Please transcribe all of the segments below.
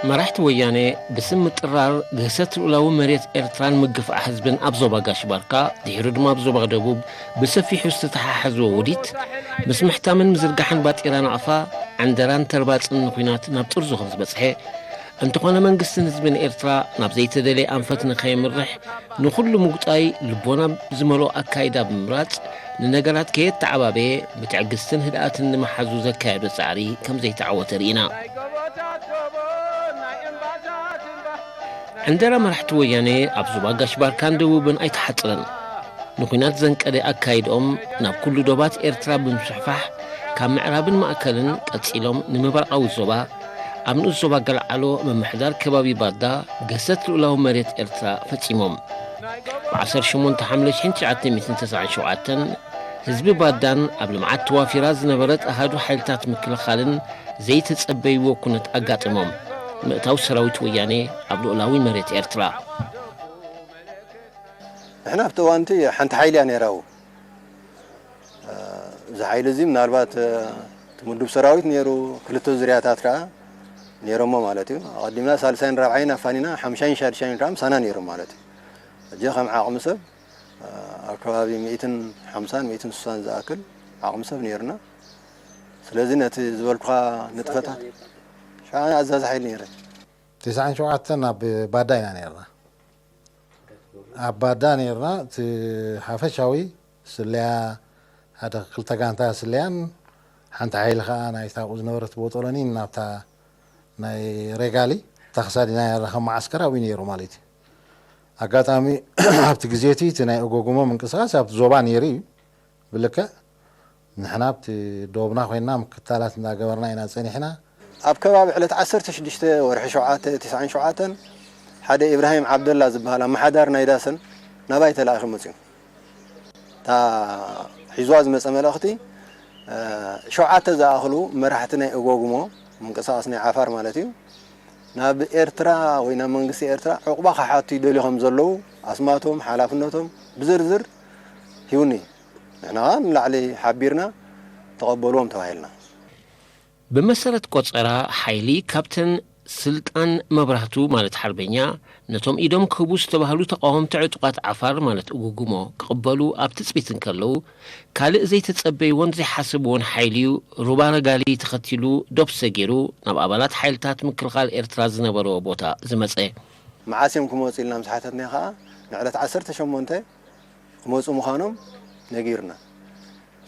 መራሕቲ ወያነ ብስም ምጥራር ግህሰት ልኡላዊ መሬት ኤርትራን ምግፋዕ ህዝብን ኣብ ዞባ ጋሽ ባርካ፣ ድሒሩ ድማ ኣብ ዞባ ደቡብ ብሰፊሑ ዝተተሓሓዝዎ ውዲት፣ ምስ ምሕታምን ምዝርጋሕን ባጤራ ናቕፋ፣ ዕንደራን ተርባጽን ንኹናት ናብ ጥርዙ ከም ዝበጽሐ፣ እንተኾነ መንግስትን ህዝብን ኤርትራ ናብ ዘይተደለየ ኣንፈት ንኸየምርሕ ንኹሉ ምጉጣይ ልቦና ዝመልኦ ኣካይዳ ብምምራጽ፣ ንነገራት ከየተዓባበየ ብትዕግስትን ህድኣትን ንምሓዙ ዘካየዶ ጻዕሪ ከም ዘይተዓወተ ርኢና። ዕንደራ መራሕቲ ወያነ ኣብ ዞባ ጋሽ ባርካን ደቡብን ኣይተሓጽረን። ንኹናት ዘንቀደ ኣካይድኦም ናብ ኩሉ ዶባት ኤርትራ ብምስፍሕፋሕ፣ ካብ ምዕራብን ማእከልን ቀጺሎም ንምብራቓዊ ዞባ፣ ኣብ ንኡስ ዞባ ገልዓሎ ምምሕዳር ከባቢ ባዳ ገሰት ልኡላዊ መሬት ኤርትራ ፈጺሞም። ብ ዓሰርተ ሸሞንተ ሓምለ ሽሕን ትሽዓተ ሚእትን ተስዓን ሸውዓተን ህዝቢ ባዳን ኣብ ልምዓት ተዋፊራ ዝነበረት ኣሃዱ ሓይልታት ምክልኻልን ዘይተጸበይዎ ኩነት ኣጋጢሞም። ምእታው ሰራዊት ወያኔ ኣብ ልኡላዊ መሬት ኤርትራ። ንሕና ኣብቲ እዋንቲ ሓንቲ ሓይሊ እያ ነይራ። እ፣ እዚ ሓይሊ እዚ ምናልባት፣ እ፣ እቲ ምዱብ ሰራዊት ነይሩ፣ ክልተ ዙርያታት ከኣ ነይሮሞ ማለት እዩ። ኣቐዲምና ሳልሳይን ራብዓይን ኣፋኒና ሓምሻይን ሻድሻይን ከኣ ምሳና ነይሮም ማለት እዩ። ሕጂ ከም ዓቕሚ ሰብ፣ እ፣ ኣብ ከባቢ ሚእትን ሓምሳን ሚእትን ስሳን ዝኣክል ዓቕሚ ሰብ ነይሩና። ስለዚ ነቲ ዝበልኩኻ ንጥፈታት፣ ሽዓ ኣዛዚ ሓይሊ ነይረ። ትስዓን ሸውዓተን ኣብ ባዳ ኢና ነይርና። ኣብ ባዳ ነይርና፣ እቲ ሓፈሻዊ ስለያ፣ ሓደ ክልተ ጋንታ ስለያን ሓንቲ ሓይሊ ኸኣ ናይታ ኣብኡ ዝነበረት ቦጦሎኒን ናብታ ናይ ሬጋሊ፣ እታ ክሳዲና ነይራ ከም መዓስከር ኣብኡ ነይሩ ማለት እዩ። ኣጋጣሚ ኣብቲ ግዜ እቲ፣ እቲ ናይ እጎጉሞ ምንቅስቓስ ኣብቲ ዞባ ነይሩ እዩ። ብልክዕ ንሕና ኣብቲ ዶብና ኮይንና ምክትታላት እንዳገበርና ኢና ጸኒሕና። ኣብ ከባቢ ዕለት ዓሰርተ ሽዱሽተ ወርሒ ሸውዓተ ትስዓን ሸውዓተን ሓደ ኢብራሂም ዓብደላ ዝበሃል ኣመሓዳሪ ናይ ዳሰን ናባይ ተላኢኹ መጺኡ። እታ ሒዝዋ ዝመጸ መልእኽቲ፣ እ፣ ሸውዓተ ዝኣኽሉ መራሕቲ ናይ እጎጉሞ፣ ምንቅስቓስ ናይ ዓፋር ማለት እዩ፣ ናብ ኤርትራ ወይ ናብ መንግስቲ ኤርትራ ዕቑባ ክሓቱ ይደልዩ ከም ዘለዉ፣ ኣስማቶም፣ ሓላፍነቶም ብዝርዝር ሂቡኒ። ንሕና ኸኣ ንላዕሊ ሓቢርና ተቐበልዎም ተባሂልና። ብመሰረት ቆጸራ ሓይሊ፣ ካፕተን ስልጣን መብራህቱ ማለት ሓርበኛ፣ ነቶም ኢዶም ክህቡ ዝተባህሉ ተቓወምቲ ዕጡቓት ዓፋር ማለት እጉጉሞ ክቕበሉ ኣብ ትጽቢት እንከለዉ፣ ካልእ ዘይተጸበይዎን ዘይሓሰብዎን ሓይሊ'ዩ ሩባ ረጋሊ ተኸቲሉ ዶብ ሰጊሩ ናብ ኣባላት ሓይልታት ምክልኻል ኤርትራ ዝነበርዎ ቦታ ዝመጸ። መዓስ እዮም ክመጹ ኢልና ምስ ሓተትናዮ ኸኣ፣ ንዕለት ዓሰርተ ሸሞንተ ክመጹ ምዃኖም ነጊሩና።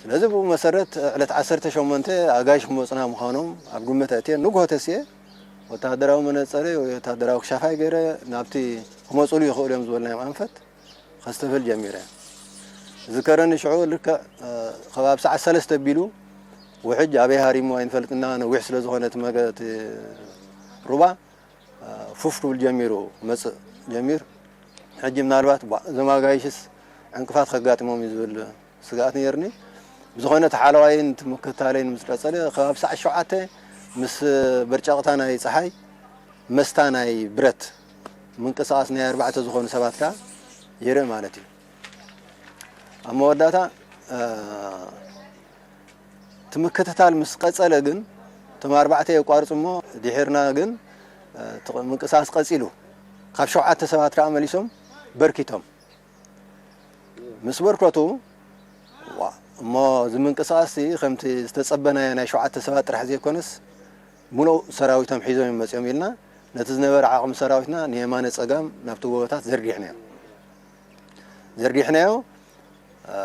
ስለዚ ብኡ መሰረት ዕለት ዓሰርተ ሸሞንተ ኣጋይሽ ክመጹና ምዃኖም ኣብ ግምት ኣእትየ፣ ንግሆ ተሲኤ ወተሃደራዊ መነጸረይ ወይ ወተሃደራዊ ክሻፋይ ገይረ ናብቲ ክመጹሉ ይኽእሉ እዮም ዝበልናዮም ኣንፈት ከስተብህል ጀሚረ። ዝከረኒ ሽዑ ልክዕ፣ እ፣ ከባቢ ሰዓት ሰለስተ ኣቢሉ ውሕጅ ኣበይ ሃሪሙ ኣይንፈልጥና፣ ነዊሕ ስለ ዝኾነ እቲ መገ-፣ እቲ ሩባ ፉፍ ክብል ጀሚሩ ክመጽእ ጀሚር። ሕጂ ምናልባት ቧ-፣ እዞም ኣጋይሽስ ዕንቅፋት ከጋጥሞም እዩ ዝብል ስግኣት ነይርኒ። ብዝኾነ እቲ ሓለዋይን እቲ ምክትታለይን ምስ ቀጸለ፣ ከባቢ ሰዓት ሸውዓተ ምስ በርጫቕታ ናይ ጸሓይ መስታ ናይ ብረት ምንቅስቓስ ናይ ኣርባዕተ ዝኾኑ ሰባት ከኣ የርኢ ማለት እዩ። ኣብ መወዳእታ፣ እ፣ እቲ ምክትታል ምስ ቀጸለ ግን፣ እቶም ኣርባዕተ የቋርጹ እሞ፣ ድሒርና ግን፣ እ፣ እቲ ምንቅስቓስ ቀጺሉ። ካብ ሸውዓተ ሰባት ከኣ መሊሶም በርኪቶም። ምስ በርከቱ፣ ዋ፣ እሞ እዚ ምንቅስቓስ እዚ ከምቲ ዝተጸበናዮ ናይ ሸውዓተ ሰባት ጥራሕ ዘይኮነስ፣ ምሉእ ሰራዊቶም ሒዞም እዮም መጺኦም ኢልና፣ ነቲ ዝነበረ ዓቕሚ ሰራዊትና ንየማነ ጸጋም ናብቲ ጎቦታት ዘርጊሕናዮ። ዘርጊሕናዮ፣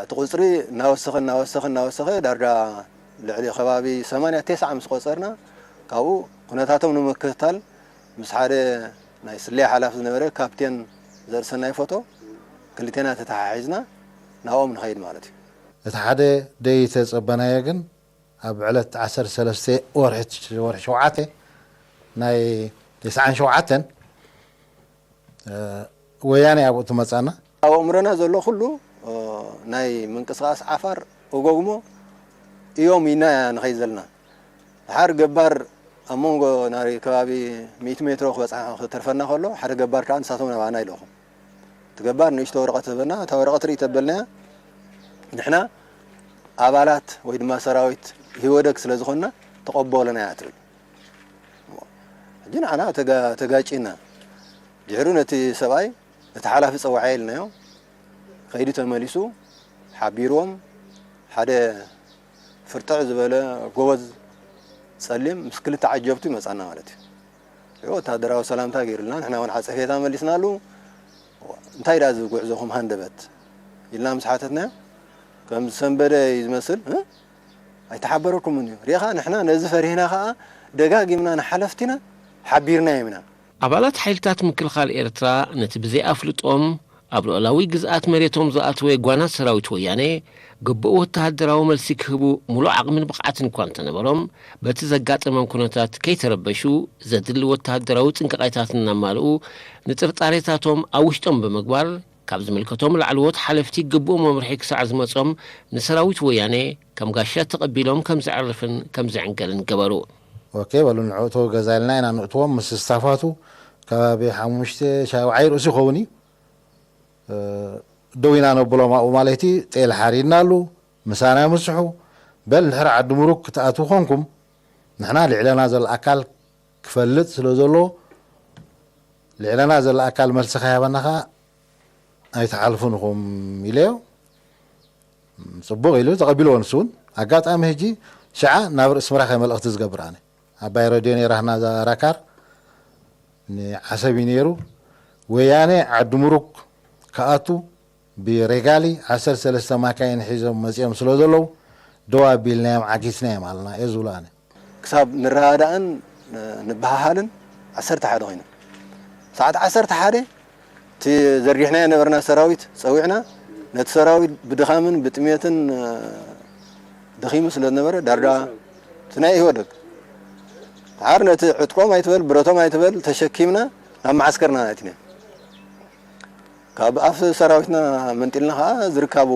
እቲ ቁጽሪ እናወሰኸ፣ እናወሰኸ፣ እናወሰኸ ዳርጋ ልዕሊ ከባቢ ሰማንያ ተስዓ ምስ ቆጸርና፣ ካብኡ ኩነታቶም ንምክትታል ምስ ሓደ ናይ ስለያ ሓላፊ ዝነበረ ካፕቴን ዘርእሰናይ ፎቶ ክልቴና ተተሓሒዝና ናብኦም ንኸይድ ማለት እዩ። እቲ ሓደ ደይተጸበናዮ ግን ኣብ ዕለት ዓሰርተ ሰለስተ ወርሒ፣ ወርሒ ሸውዓተ ናይ ተስዓን ሸውዓተን፣ እ፣ ወያነ ኣብኡ ትመጻና። ኣብ ኣእምሮና ዘሎ ኩሉ፣ እ፣ ናይ ምንቅስቓስ ዓፋር እጎግሞ እዮም ኢና ንኸይድ ዘለና። ድሓር ገባር ኣብ መንጎ ናይ ከባቢ ሚእቲ ሜትሮ ክበጽሓ፣ ክተርፈና ከሎ፣ ሓደ ገባር ከኣ ንሳቶም ናባና ይልእኹ። እቲ ገባር ንእሽቶ ወረቐት ህበና፣ እታ ወረቐት ርኢ ተበልናያ፣ ንሕና ኣባላት ወይ ድማ ሰራዊት ህወደግ ስለ ዝኾንና ተቐበሉና እያ ትብል። ሕጂ ንዓና ተጋ- ተጋጭና ድሕሩ ነቲ ሰብኣይ እቲ ሓላፊ ጸዋዓ ኢልናዮ ከይዲ ተመሊሱ ሓቢርዎም ሓደ ፍርጥዕ ዝበለ ጎበዝ ጸሊም ምስ ክልተ ዓጀብቱ ይመጻና ማለት እዩ። ወታደራዊ ሰላምታ ገይሩልና ንሕና እውን ዓጸፌታ መሊስናሉ። እንታይ ዳ እዚ ጉዕዞኹም ሃንደበት ኢልና ምስ ሓተትናዮ ከም ዝሰንበደ እዩ ዝመስል። ኣይተሓበረኩምን እዩ ሪኻ ንሕና ነዚ ፈሪህና ከዓ ደጋጊምና ንሓለፍቲና ሓቢርናዮም ኢና። ኣባላት ሓይልታት ምክልኻል ኤርትራ ነቲ ብዘይ ኣፍልጦም ኣብ ሉኣላዊ ግዝኣት መሬቶም ዝኣተወ ጓና ሰራዊት ወያነ ግቡእ ወተሃደራዊ መልሲ ክህቡ ሙሉእ ዓቕምን ብቕዓትን እኳ እንተነበሮም፣ በቲ ዘጋጠሞም ኩነታት ከይተረበሹ ዘድሊ ወተሃደራዊ ጥንቃቄታት እናማልኡ ንጥርጣሬታቶም ኣብ ውሽጦም ብምግባር ካብ ዝምልከቶም ላዕለዎት ሓለፍቲ ግቡእ መምርሒ ክሳዕ ዝመጾም ንሰራዊት ወያነ ከም ጋሻ ተቐቢሎም ከም ዘዕርፍን ከም ዝዕንገልን ገበሩ። ኦኬ በሉ ንዕኡ ተው ገዛ ኢልና ኢና ንእትዎም ምስ ስታፋቱ ከባቢ ሓሙሽተ ሻውዓይ ርእሱ ይኸውን እዩ ደው ኢና ነብሎም ኣብኡ ማለት እዩ ጤል ሓሪድናሉ ምሳና ምስሑ በል ድሕሪ ዓዲ ምሩክ ክትኣትዉ ኮንኩም ንሕና ልዕለና ዘሎ ኣካል ክፈልጥ ስለ ዘሎ ልዕለና ዘሎ ኣካል መልሲ ከይሃበና ከዓ ኣይትሓልፉን ኢኹም ኢለዮ ፅቡቕ ኢሉ ተቐቢልዎ ንሱ እውን ኣጋጣሚ ሕጂ ሽዓ ናብ ርእሲ ምራኸ መልእኽቲ ዝገብር ኣነ ኣባይ ረድዮ ነይራ ህና ራካር ንዓሰብ እዩ ነይሩ ወያነ ዓዲ ምሩክ ክኣቱ ብሬጋሊ ዓሰርተ ሰለስተ ማካይን ሒዞም መፂኦም ስለ ዘለዉ ደው ኣቢልናዮም ዓጊስናዮም ኣለና እየ ዝብሎ ኣነ ክሳብ ንረዳዳእን ንበሃሃልን ዓሰርተ ሓደ ኮይና ሰዓት ዓሰርተ ሓደ እቲ ዘርጊሕናዮ ነበርና ሰራዊት ፀዊዕና ነቲ ሰራዊት ብድኻምን ብጥሜትን ደኺሙ ስለ ዝነበረ ዳርጋ እቲ ናይ ኢህወደግ ድሓር ነቲ ዕጥቆም ኣይትበል ብረቶም ኣይትበል ተሸኪምና ናብ መዓስከርና ኣእቲና ካብ ኣፍ ሰራዊትና መንጢልና ከዓ ዝርካቡ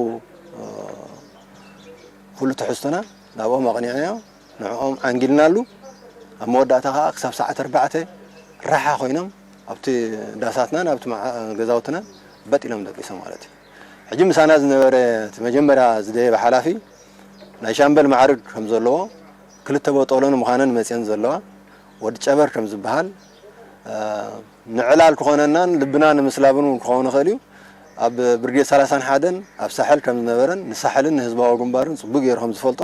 ኩሉ ትሕዝቶና ናብኦም ኣቕኒዕናዮ ንዕኦም ዓንጊልናሉ ኣብ መወዳእታ ከዓ ክሳብ ሰዓት ኣርባዕተ ራሓ ኮይኖም ኣብቲ ዳሳትናን ኣብቲ ገዛውትናን በጥ ኢሎም ደቂሶም ማለት እዩ ሕጂ ምሳና ዝነበረ እቲ መጀመርያ ዝደየበ ሓላፊ ናይ ሻምበል ማዕርግ ከም ዘለዎ ክልተ በጦሎን ምዃነን መፅየን ዘለዋ ወዲ ጨበር ከም ዝበሃል ንዕላል ክኾነናን ልብና ንምስላብን እውን ክኸውን ይኽእል እዩ ኣብ ብርጌድ ሰላሳን ሓደን ኣብ ሳሕል ከም ዝነበረን ንሳሕልን ንህዝባዊ ግንባርን ፅቡቅ ገይሩ ከም ዝፈልጦ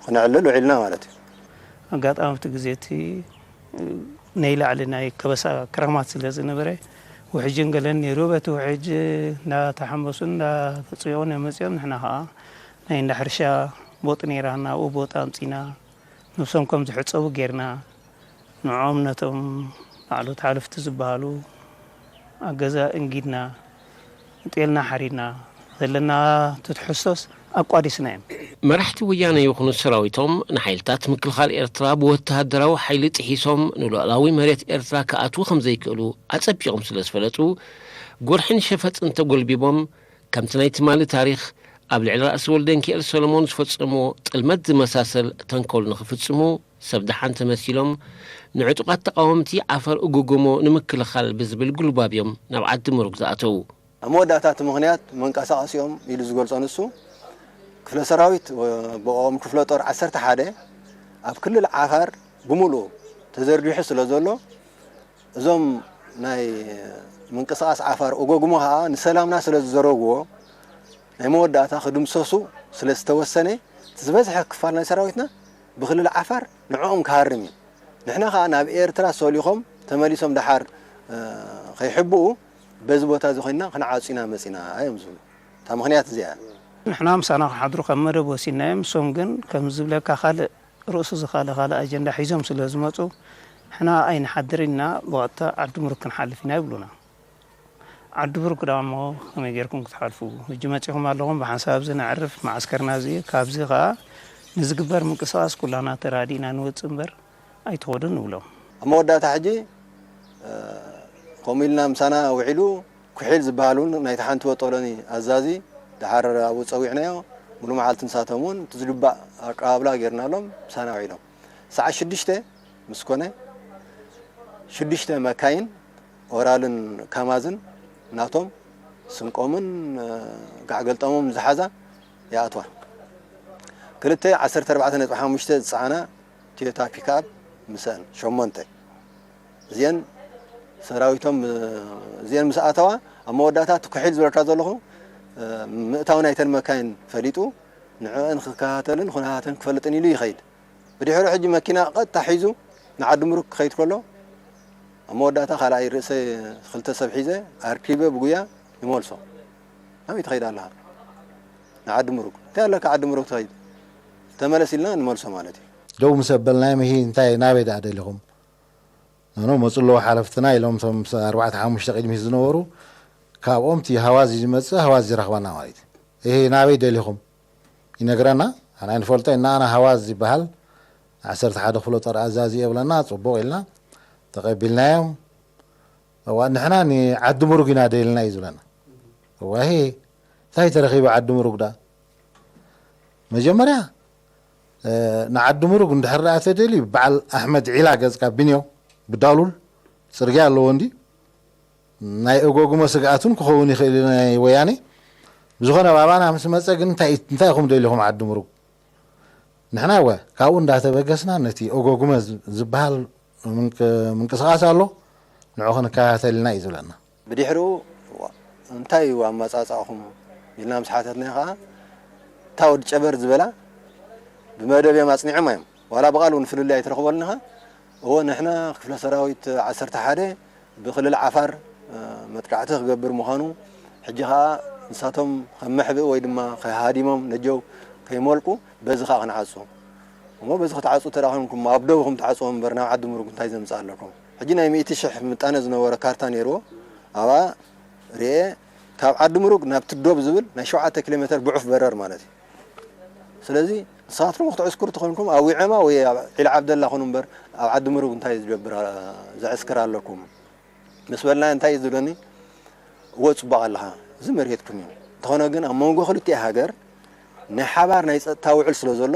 ክነዕልል ውዒልና ማለት እዩ ኣጋጣሚ ኣብቲ ግዜ እቲ ናይ ላዕሊ ናይ ከበሳ ክራማት ስለ ዝነበረ ውሕጅን ገለን ነይሩ በቲ ውሕጅ እንዳተሓመሱ እንዳተፅኦም መፅኦም ንሕና ከዓ ናይ እንዳ ሕርሻ ቦጥ ነይራ ናብኡ ቦጥ ኣምፂና ነብሶም ከም ዝሕፀቡ ጌርና ንዕኦም ነቶም ላዕሎት ሓለፍቲ ዝበሃሉ ኣብ ገዛ እንጊድና ጤልና ሓሪድና ዘለና ትትሕዝቶስ ኣቋዲስናዮም። መራሕቲ ወያነ ይኹኑ ሰራዊቶም ንሓይልታት ምክልኻል ኤርትራ ብወተሃደራዊ ሓይሊ ጥሒሶም ንሉኣላዊ መሬት ኤርትራ ክኣትዉ ከም ዘይክእሉ ኣጸቢቖም ስለ ዝፈለጡ፣ ጎርሕን ሸፈጥን ተጎልቢቦም፣ ከምቲ ናይ ትማሊ ታሪኽ ኣብ ልዕሊ ራእሲ ወልደንኪኤል ሰሎሞን ዝፈጸምዎ ጥልመት ዝመሳሰል ተንኮል ንኽፍጽሙ ሰብ ደሓን ተመሲሎም ንዕጡቓት ተቓወምቲ ዓፈር እጉጉሞ ንምክልኻል ብዝብል ጉልባብ እዮም ናብ ዓዲ ምሩግ ዝኣተዉ። ኣብ መወዳእታ እቲ ምኽንያት መንቀሳቐሲኦም ኢሉ ዝገልጾ ንሱ፣ ክፍለ ሰራዊት ብኦም ክፍለ ጦር ዓሰርተ ሓደ ኣብ ክልል ዓፋር ብምሉኡ ተዘርጊሑ ስለ ዘሎ፣ እዞም ናይ ምንቅስቓስ ዓፋር እጎጉሞ ኸኣ ንሰላምና ስለ ዝዘረግዎ፣ ናይ መወዳእታ ክድምሰሱ ስለ ዝተወሰነ፣ እቲ ዝበዝሐ ክፋል ናይ ሰራዊትና ብክልል ዓፋር ንዕኦም ክሃርም እዩ። ንሕና ኸኣ ናብ ኤርትራ ሰሊኾም ተመሊሶም ደሓር ከይሕብኡ በዚ ቦታ እዚ ኮይንና ክንዓጹ ኢና መጺና እዮም ዝብሉ። እታ ምኽንያት እዚኣ እያ። ንሕና ምሳና ክሓድሩ ካብ መደብ ወሲድናዮም፣ ንሶም ግን ከም ዝብለካ ካልእ ርእሱ ዝኻለ ካልእ ኣጀንዳ ሒዞም ስለ ዝመጹ ንሕና ኣይንሓድርን ኢና፣ ብቐጥታ ዓዲ ምሩክ ክንሓልፍ ኢና ይብሉና። ዓዲ ብሩክ ደኣ እሞ ከመይ ጌርኩም ክትሓልፉ? ሕጂ መጺኹም ኣለኹም፣ ብሓንሳብ እዚ ነዕርፍ፣ መዓስከርና እዚ እዩ፣ ካብዚ ኸኣ ንዝግበር ምንቅስቓስ ኩላና ተራዲእና ንወጽእ እምበር ኣይትኸዱን ንብሎም። ኣብ መወዳእታ ሕጂ ከምኡ ኢልና ምሳና ውዒሉ፣ ኩሒል ዝበሃል እውን ናይቲ ሓንቲ ወጦሎኒ ኣዛዚ፣ ደሓር ኣብኡ ጸዊዕናዮ፣ ሙሉ መዓልቲ ንሳቶም እውን እቲ ዝግባእ ኣቀባብላ ጌርናሎም ምሳና ውዒሎም። ሰዓት ሽዱሽተ ምስ ኮነ፣ ሽዱሽተ መካይን ኦራልን ካማዝን ናቶም ስንቆምን ጋዕ ገልጠሞም ዝሓዛ ይኣትዋ። ክልተ ዓሰርተ ኣርባዕተ ነጥቢ ሓሙሽተ ዝጸዓና ቶዮታ ፒክኣፕ ምስአን ሸሞንተ እዚአን ሰራዊቶም እዚአን ምስ ኣተዋ ኣብ መወዳእታ እቲ ኩሒል ዝበልካ ዘለኹ ምእታው ናይተን መካይን ፈሊጡ ንዕአን ክከታተልን ኩነታተን ክፈልጥን ኢሉ ይኸይድ። ብድሕሩ ሕጂ መኪና ቀጥታ ሒዙ ንዓዲ ምሩክ ክኸይድ ከሎ ኣብ መወዳእታ ካልኣይ ርእሰይ ክልተ ሰብ ሒዘ ኣርኪበ ብጉያ ይመልሶ። ናበይ ትኸይድ ኣለኻ? ንዓዲ ምሩክ። እንታይ ኣለካ ዓዲ ምሩክ ትኸይድ? ተመለስ ኢልና ንመልሶ ማለት እዩ። ደው ምስ ኣበልናዮም፣ "እሂ፣ እንታይ፣ ናበይ ደኣ ደሊኹም?" ኖኖ፣ መጹ ኣለዉ ሓለፍትና ኢሎም፣ እቶም ኣርባዕተ ሓሙሽተ ቅድሚት ዝነበሩ፣ ካብኦም እቲ ሃዋዚ ዝመጽእ ሃዋዚ ዝረኽበና ማለት እዩ። "እሂ፣ ናበይ ደሊኹም?" ይነግረና። ኣና ንፈልጦ ኢና፣ ኣና ሃዋዝ ዝበሃል ዓሰርተ ሓደ ክፍለ ጦር ኣዛዚ እየ ብለና፣ ጽቡቕ ኢልና ተቐቢልናዮም። እዋ፣ ንሕና ንዓዲ ምሩግ ኢና ደሊና እዩ ዝብለና። እዋሄ፣ እንታይ ተረኺቡ ዓዲ ምሩግ ደኣ? መጀመርያ፣ እ፣ ንዓዲ ምሩግ እንድሕር ደኣ ተደልዩ፣ በዓል ኣሕመድ ዒላ ገጽካ ብንዮ፣ ብዳሉል ጽርግያ ኣለዎ እንዲ፣ ናይ እጎጉመ ስግኣት እውን ክኸውን ይኽእል እዩ ናይ ወያኔ። ብዝኾነ፣ ባባና ምስ መጸ ግን እንታይ፣ እንታይ ኢኹም ደሊኹም ዓዲ ምሩግ? ንሕና ወ ካብኡ እንዳተበገስና ነቲ እጎጉመ ዝ-፣ ዝበሃል ምንቅ-፣ ምንቅስቓስ ኣሎ፣ ንዑ ክንከታተል ኢና እዩ ዝብለና። ብድሕሪኡ፣ "ዋ፣ እንታይ እዩ ኣመጻጽኣኹም?" ኢልና ምስ ሓተትናዮ ኸዓ፣ እታ ወዲ ጨበር ዝበላ ብመደብ እዮም ኣጽኒዖም እዮም። ዋላ ብቓል እውን ፍልልይ ኣይትረኽበሉን ኢኻ። እወ፣ ንሕና ክፍለ ሰራዊት ዓሰርተ ሓደ ብክልል ዓፋር፣ እ፣ መጥቃዕቲ ክገብር ምዃኑ፣ ሕጂ ኸዓ ንሳቶም ከም መሕብኢ ወይ ድማ ከሃዲሞም ነጀው ከይመልቁ በዚ ኸዓ ክንዓጹ። እሞ በዚ ክትዓጹ እንተ ደኣ ኾንኩም፣ ኣብ ደቡኹም ትዓጽዎ እምበር ናብ ዓዲ ምሩግ እንታይ ዘምጽእ ኣለኩም? ሕጂ ናይ ሚእቲ ሽሕ ምጣነ ዝነበሮ ካርታ ነይርዎ፣ ኣብኣ ርኤ፣ ካብ ዓዲ ምሩግ ናብቲ ዶብ ዝብል ናይ ሸውዓተ ኪሎ ሜተር ብዑፍ በረር ማለት እዩ። ስለዚ ንስኻትኩም ክትዕስክሩ ተኾንኩም ኣብ ዊዐማ ወይ ኣብ ዒል ዓብደላ ኹኑ እምበር ኣብ ዓዲ ምሩግ እንታይ ዝገብር፣ አ፣ ዘዕስክር ኣለኩም? ምስ በልና እንታይ እዩ ዝብለኒ? እወ፣ ጽቡቕ ኣለኻ፣ እዚ መሬትኩም እዩ። እንተኾነ ግን ኣብ መንጎ ክልቲኣ ሃገር ናይ ሓባር ናይ ጸጥታ ውዕል ስለ ዘሎ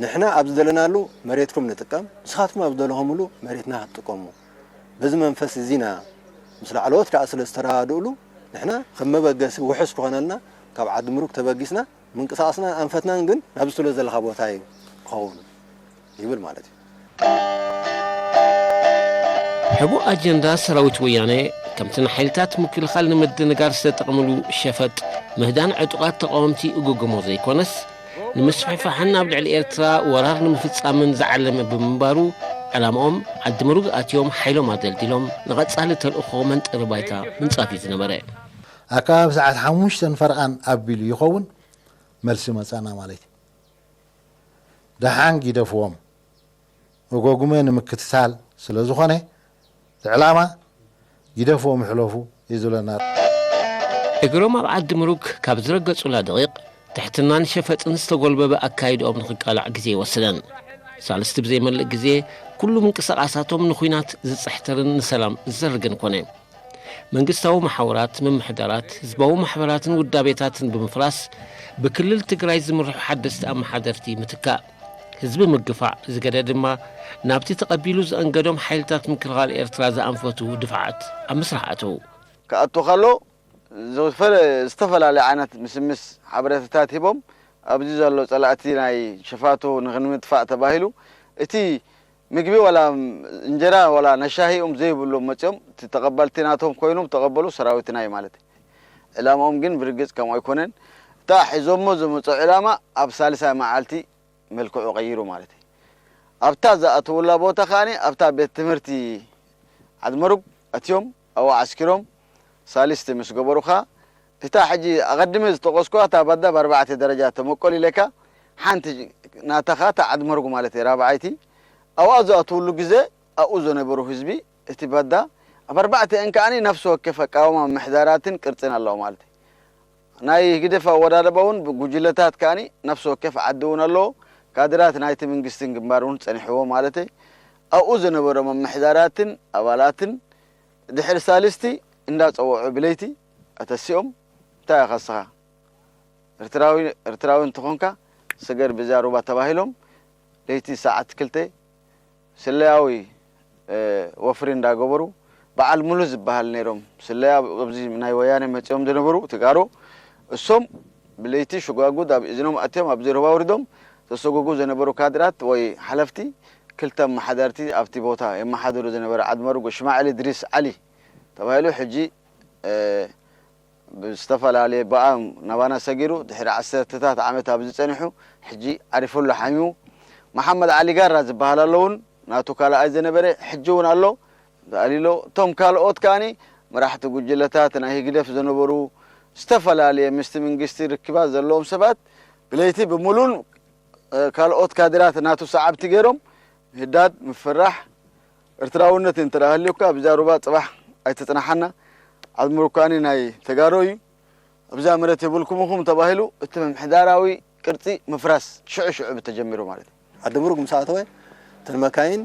ንሕና ኣብ ዝደለናሉ መሬትኩም ንጥቀም፣ ንስኻትኩም ኣብ ዝደለኹምሉ መሬትና ክትጥቀሙ። በዚ መንፈስ እዚ ኢና ምስ ላዕለዎት ከኣ ስለ ዝተረዳድእሉ ንሕና ከም መበገሲ ውሑስ ክኾነልና ካብ ዓዲ ምሩግ ተበጊስና ምንቅስቓስናን ኣንፈትናን ግን ናብዚ ትብሎ ዘለኻ ቦታ እዩ ክኸውን ይብል ማለት እዩ። ሕቡእ ኣጀንዳ ሰራዊት ወያነ ከምቲ ንሓይልታት ምክልኻል ንምድንጋር ዝተጠቕምሉ ሸፈጥ ምህዳን ዕጡቓት ተቓወምቲ እጎጎሞ ዘይኮነስ ንምስፍሕፋሕን ኣብ ልዕሊ ኤርትራ ወራር ንምፍጻምን ዝዓለመ ብምንባሩ ዕላምኦም ዓዲ ምሩግ ኣትዮም ሓይሎም ኣደልዲሎም ንቐጻሊ ተልእኾ መንጠሪ ባይታ ምንጻፍ እዩ ዝነበረ። ኣከባቢ ሰዓት ሓሙሽተን ፈርቓን ኣቢሉ ይኸውን መልሲ መጻና ማለት እዩ። ደሓን ጊደፍዎም። እጎጉመ ንምክትታል ስለ ዝኾነ እቲ ዕላማ ጊደፍዎም ይሕለፉ እዩ ዝብለና። እግሮም ኣብ ዓዲ ምሩግ ካብ ዝረገጹላ ደቒቕ ትሕትናን ሸፈጥን ዝተጎልበበ ኣካይድኦም ንኽቃላዕ ግዜ ኣይወሰደን። ሳልስቲ ብዘይመልእ ግዜ ኩሉ ምንቅስቓሳቶም ንኹናት ዝጽሕትርን ንሰላም ዝዘርግን ኮነ። መንግስታዊ መሓውራት፣ ምምሕዳራት፣ ህዝባዊ ማሕበራትን ውዳቤታትን ብምፍራስ ብክልል ትግራይ ዝምርሑ ሓደስቲ ኣመሓደርቲ ምትካእ፣ ህዝቢ ምግፋዕ ዝገደ ድማ ናብቲ ተቐቢሉ ዘአንገዶም ሓይልታት ምክልኻል ኤርትራ ዝኣንፈቱ ድፍዓት ኣብ ምስራሕ ኣተዉ። ክኣቱ ከሎ ዝፈለ- ዝተፈላለየ ዓይነት ምስምስ ሓበሬታታት ሂቦም ኣብዚ ዘሎ ጸላእቲ ናይ ሸፋቱ ንክንምጥፋእ ተባሂሉ እቲ ምግቢ ዋላ እንጀራ ዋላ ናይ ሻሂ እዮም ዘይብሉ መፅዮም እቲ ተቐባልቲ ናቶም ኮይኖም ተቐበሉ ሰራዊትና እዩ ማለት ዕላማኦም ግን ብርግፅ ከምኡ ኣይኮነን እታ ሒዞሞ ዝመፁ ዕላማ ኣብ ሳልሳይ መዓልቲ መልክዑ ቀይሩ ማለት እዩ ኣብታ ዝኣተውላ ቦታ ከዓኒ ኣብታ ቤት ትምህርቲ ዓድመሩግ ኣትዮም ኣብኡ ዓስኪሮም ሳልስቲ ምስ ገበሩኻ እታ ሕጂ ኣቐድመ ዝጠቐስኩዋ እታ ባዳ ብኣርባዕተ ደረጃ ተመቀሉ ኢለካ ሓንቲ ናታኻ እታ ዓድመሩግ ማለት እየ ራብዓይቲ ኣብኣ ዝኣትውሉ ግዜ ኣብኡ ዝነበሩ ህዝቢ እቲ ባዳ ኣብ ኣርባዕቲአን ከዓኒ ነፍሲ ወከፍ ኣቃውማ ምሕዳራትን ቅርጽን ኣለዎ ማለት እዩ ናይ ህግደፍ ኣወዳድባ እውን ብጉጅለታት ከዓኒ ነፍሲ ወከፍ ዓዲ እውን ኣለዎ ካድራት ናይቲ መንግስትን ግንባር እውን ጸኒሕዎ ማለት ኣብኡ ዝነበሩ ምምሕዳራትን ኣባላትን ድሕሪ ሳልስቲ እንዳጸውዑ ብለይቲ ኣተሲኦም እንታይ ኢኻ እስኻ ኤርትራዊ ኤርትራዊ እንተኾንካ ስገር ብዛ ሩባ ተባሂሎም ለይቲ ሰዓት ክልተ ስለያዊ ወፍሪ እንዳገበሩ በዓል ሙሉ ዝበሃል ነይሮም ስለያ ኣብዚ ናይ ወያነ መፂኦም ዝነበሩ ትጋሩ እሶም ብለይቲ ሽጓጉድ ኣብ እዝኖም ኣትዮም ኣብዚ ሩባ ወሪዶም ተሰጉጉ ዝነበሩ ካድራት ወይ ሓለፍቲ ክልተ ኣመሓደርቲ ኣብቲ ቦታ የመሓድሩ ዝነበረ ዓድመሩግ፣ እስማዒል እድሪስ ዓሊ ተባሂሉ፣ ሕጂ፣ እ፣ ብዝተፈላለየ ብኣ ናባና ሰጊሩ፣ ድሕሪ ዓሰርተታት ዓመት ኣብዚ ጸኒሑ፣ ሕጂ ዓሪፉ ኣሎ ሓሚሙ። መሓመድ ዓሊ ጋራ ዝበሃል ኣሎ እውን፣ ናቱ ካልኣይ ዝነበረ፣ ሕጂ እውን ኣሎ፣ ተኣልዩ ኣሎ። እቶም ካልኦት ከኣኒ መራሕቲ ጉጅለታት ናይ ህግደፍ ዝነበሩ፣ ዝተፈላለየ ምስቲ መንግስቲ ርክባት ዘለዎም ሰባት፣ ብለይቲ ብምሉን፣ እ፣ ካልኦት ካድራት ናቱ ሰዓብቲ ገይሮም፣ ምህዳድ፣ ምፍራሕ፣ ኤርትራውነት እንተ ደኣ ሃልዩካ፣ ኣብዛ ሩባ ጽባሕ ኣይትጽናሓና። ዓድምሩግ ከኣኒ ናይ ተጋሩ እዩ። ኣብዛ መሬት የብልኩም ኢኹም ተባሂሉ፣ እቲ ምምሕዳራዊ ቅርጺ ምፍራስ ሽዑ ሽዑ ብተጀሚሩ ማለት እዩ። ዓድምሩግ ምስ ኣተወ፣ እተን መካይን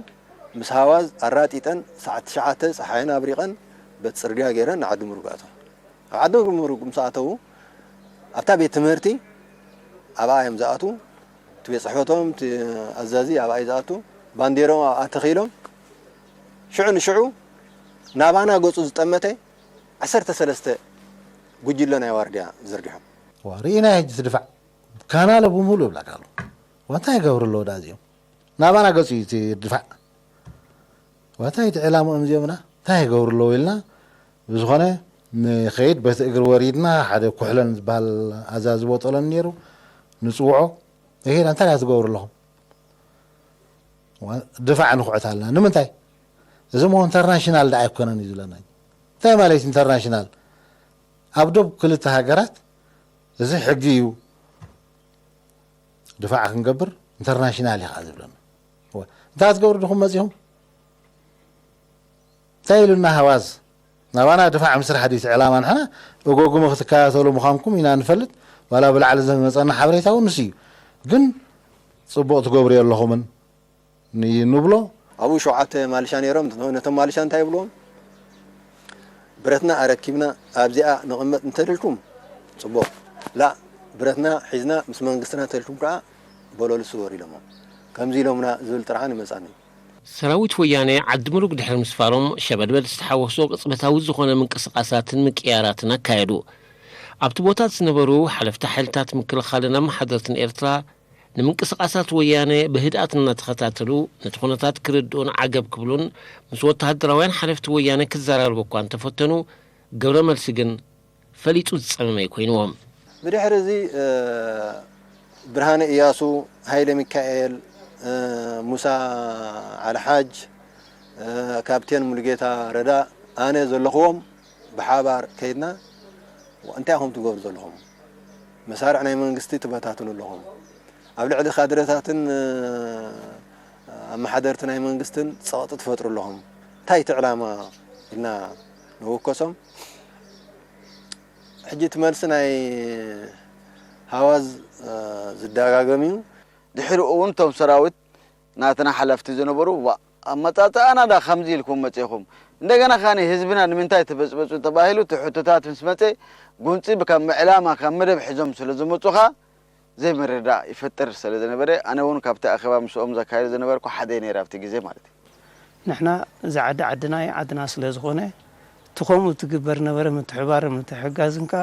ምስ ሃዋዝ ኣራጢጠን፣ ሰዓት ትሽዓተ ጸሓየን ኣብሪቐን፣ በቲ ጽርግያ ገይረን ንዓድምሩግ ኣተዋ። ኣብ ዓድምሩግ ምስ ኣተዉ፣ ኣብታ ቤት ትምህርቲ ኣብኣ እዮም ዝኣትዉ። እቲ ቤት ጽሕፈቶም፣ እቲ ኣዛዚ ኣብኣ እዩ ዝኣቱ። ባንዴርኦም ኣብኣ ተኺሎም፣ ሽዑ ንሽዑ ናባና ገጹ ዝጠመተ ዓሰርተ ሰለስተ ጉጅለ ናይ ዋርድያ ዘርጊሖም። ዋ፣ ርኢና ሕጂ እቲ ድፋዕ ካናለ ብምሉእ ይብላካ ኣሎ። ዋ፣ እንታይ ይገብሩ ኣለዉ ደኣ እዚኦም? ናባና ገጹ እዩ እቲ ድፋዕ። ዋ፣ እንታይ እቲ ዕላምኦም እዚኦምና? እንታይ ይገብሩ ኣለዉ ኢልና፣ ብዝኾነ ንኸይድ በቲ እግሪ ወሪድና፣ ሓደ ኩሕለን ዝበሃል ኣዛዚ ቦጦለን ነይሩ፣ ንጽውዖ። ይሄዳ እንታይ ደኣ ትገብሩ ኣለኹም? ዋ፣ ድፋዕ ንኹዕት ኣለና። ንምንታይ? እዚ እሞ ኢንተርናሽናል ደኣ ኣይኮነን እዩ ዝብለና። እንታይ ማለት ኢንተርናሽናል? ኣብ ዶብ ክልተ ሃገራት እዚ ሕጊ እዩ። ድፋዕ ክንገብር ኢንተርናሽናል እዩ ከዓ ዝብለና። ዋ፣ እንታይ ትገብሩ ድኹም መጺኹም? እንታይ ኢሉና ሃዋዝ? ናባና ድፋዕ ምስራሕ ድዩ እቲ ዕላማ? ንሕና እጎጉመ ክትከታተሉ ምዃንኩም ኢና ንፈልጥ። ዋላ ብላዕሊ ዝመጸና ሓበሬታ እውን ንሱ እዩ። ግን ጽቡቕ ትገብሩ የለኹምን ንብሎ። ኣብኡ ሸውዓተ ማልሻ ነይሮም። ነቶም ማልሻ እንታይ ይብልዎም? ብረትና ኣረኪብና ኣብዚኣ ንቕመጥ እንተልልኩም ጽቡቕ፣ ላእ፣ ብረትና ሒዝና ምስ መንግስትና እንተልልኩም ከዓ በሎ ልስወር ኢሎሞም። ከምዚ ኢሎምና ዝብል ጥርዓን ይመጻኒ። ሰራዊት ወያነ ዓዲ ምሩግ ድሕሪ ምስፋሮም፣ ሸበድበድ ዝተሓወሶ ቅጽበታዊ ዝኾነ ምንቅስቓሳትን ምቅያራትን ኣካየዱ። ኣብቲ ቦታት ዝነበሩ ሓለፍቲ ሓይልታት ምክልኻልን ኣመሓደርትን ኤርትራ፣ ንምንቅስቓሳት ወያነ ብህድኣት እናተኸታተሉ፣ ነቲ ኩነታት ክርድኡን ዓገብ ክብሉን ምስ ወተሃደራውያን ሓለፍቲ ወያነ ክዘራረቡ እኳ እንተፈተኑ፣ ግብረ መልሲ ግን ፈሊጡ ዝጸመመ ኣይኮይንዎም። ብድሕሪ እዚ፣ እ፣ ብርሃነ እያሱ፣ ሃይለ ሚካኤል፣ እ፣ ሙሳ ዓልሓጅ፣ እ፣ ካፕቴን ሙሉጌታ ረዳ፣ ኣነ ዘለኹዎም ብሓባር ከይድና፣ እንታይ ኢኹም ትገብሩ ዘለኹም? መሳርዕ ናይ መንግስቲ ትበታትኑ ኣለኹም። ኣብ ልዕሊ ካድረታትን፣ እ፣ ኣመሓደርቲ ናይ መንግስትን ጸቕጢ ትፈጥሩ ኣለኹም። እንታይ እቲ ዕላማ? ኢልና ንውከሶም። ሕጂ እቲ መልሲ ናይ ሃዋዝ፣ እ፣ ዝደጋገም እዩ። ድሕሪኡ እውን እቶም ሰራዊት ናትና ሓለፍቲ ዝነበሩ፣ "ዋ፣ ኣመጻጽኣና ዳ ከምዚ ኢልኩም መጺኹም? እንደገና ኸኣ ህዝብና ንምንታይ ትበጽብጹ?" ተባሂሉ እቲ ሕቶታት ምስ መጸ፣ ጉንጺ ካብ ዕላማ፣ ካብ መደብ ሒዞም ስለ ዝመጹ ኸኣ ዘይምርድዳእ ይፈጥር ስለ ዝነበረ፣ ኣነ እውን ካብቲ ኣኼባ ምስኦም ዘካይዶ ዝነበርኩ ሓደ እየ ነይረ ኣብቲ ግዜ ማለት እዩ። ንሕና እዚ ዓዲ ዓድና እዩ፣ ዓድና ስለ ዝኾነ፣ እቲ ከምኡ ትግበር ነበረ ምትሕባር ምትሕጋዝን ከኣ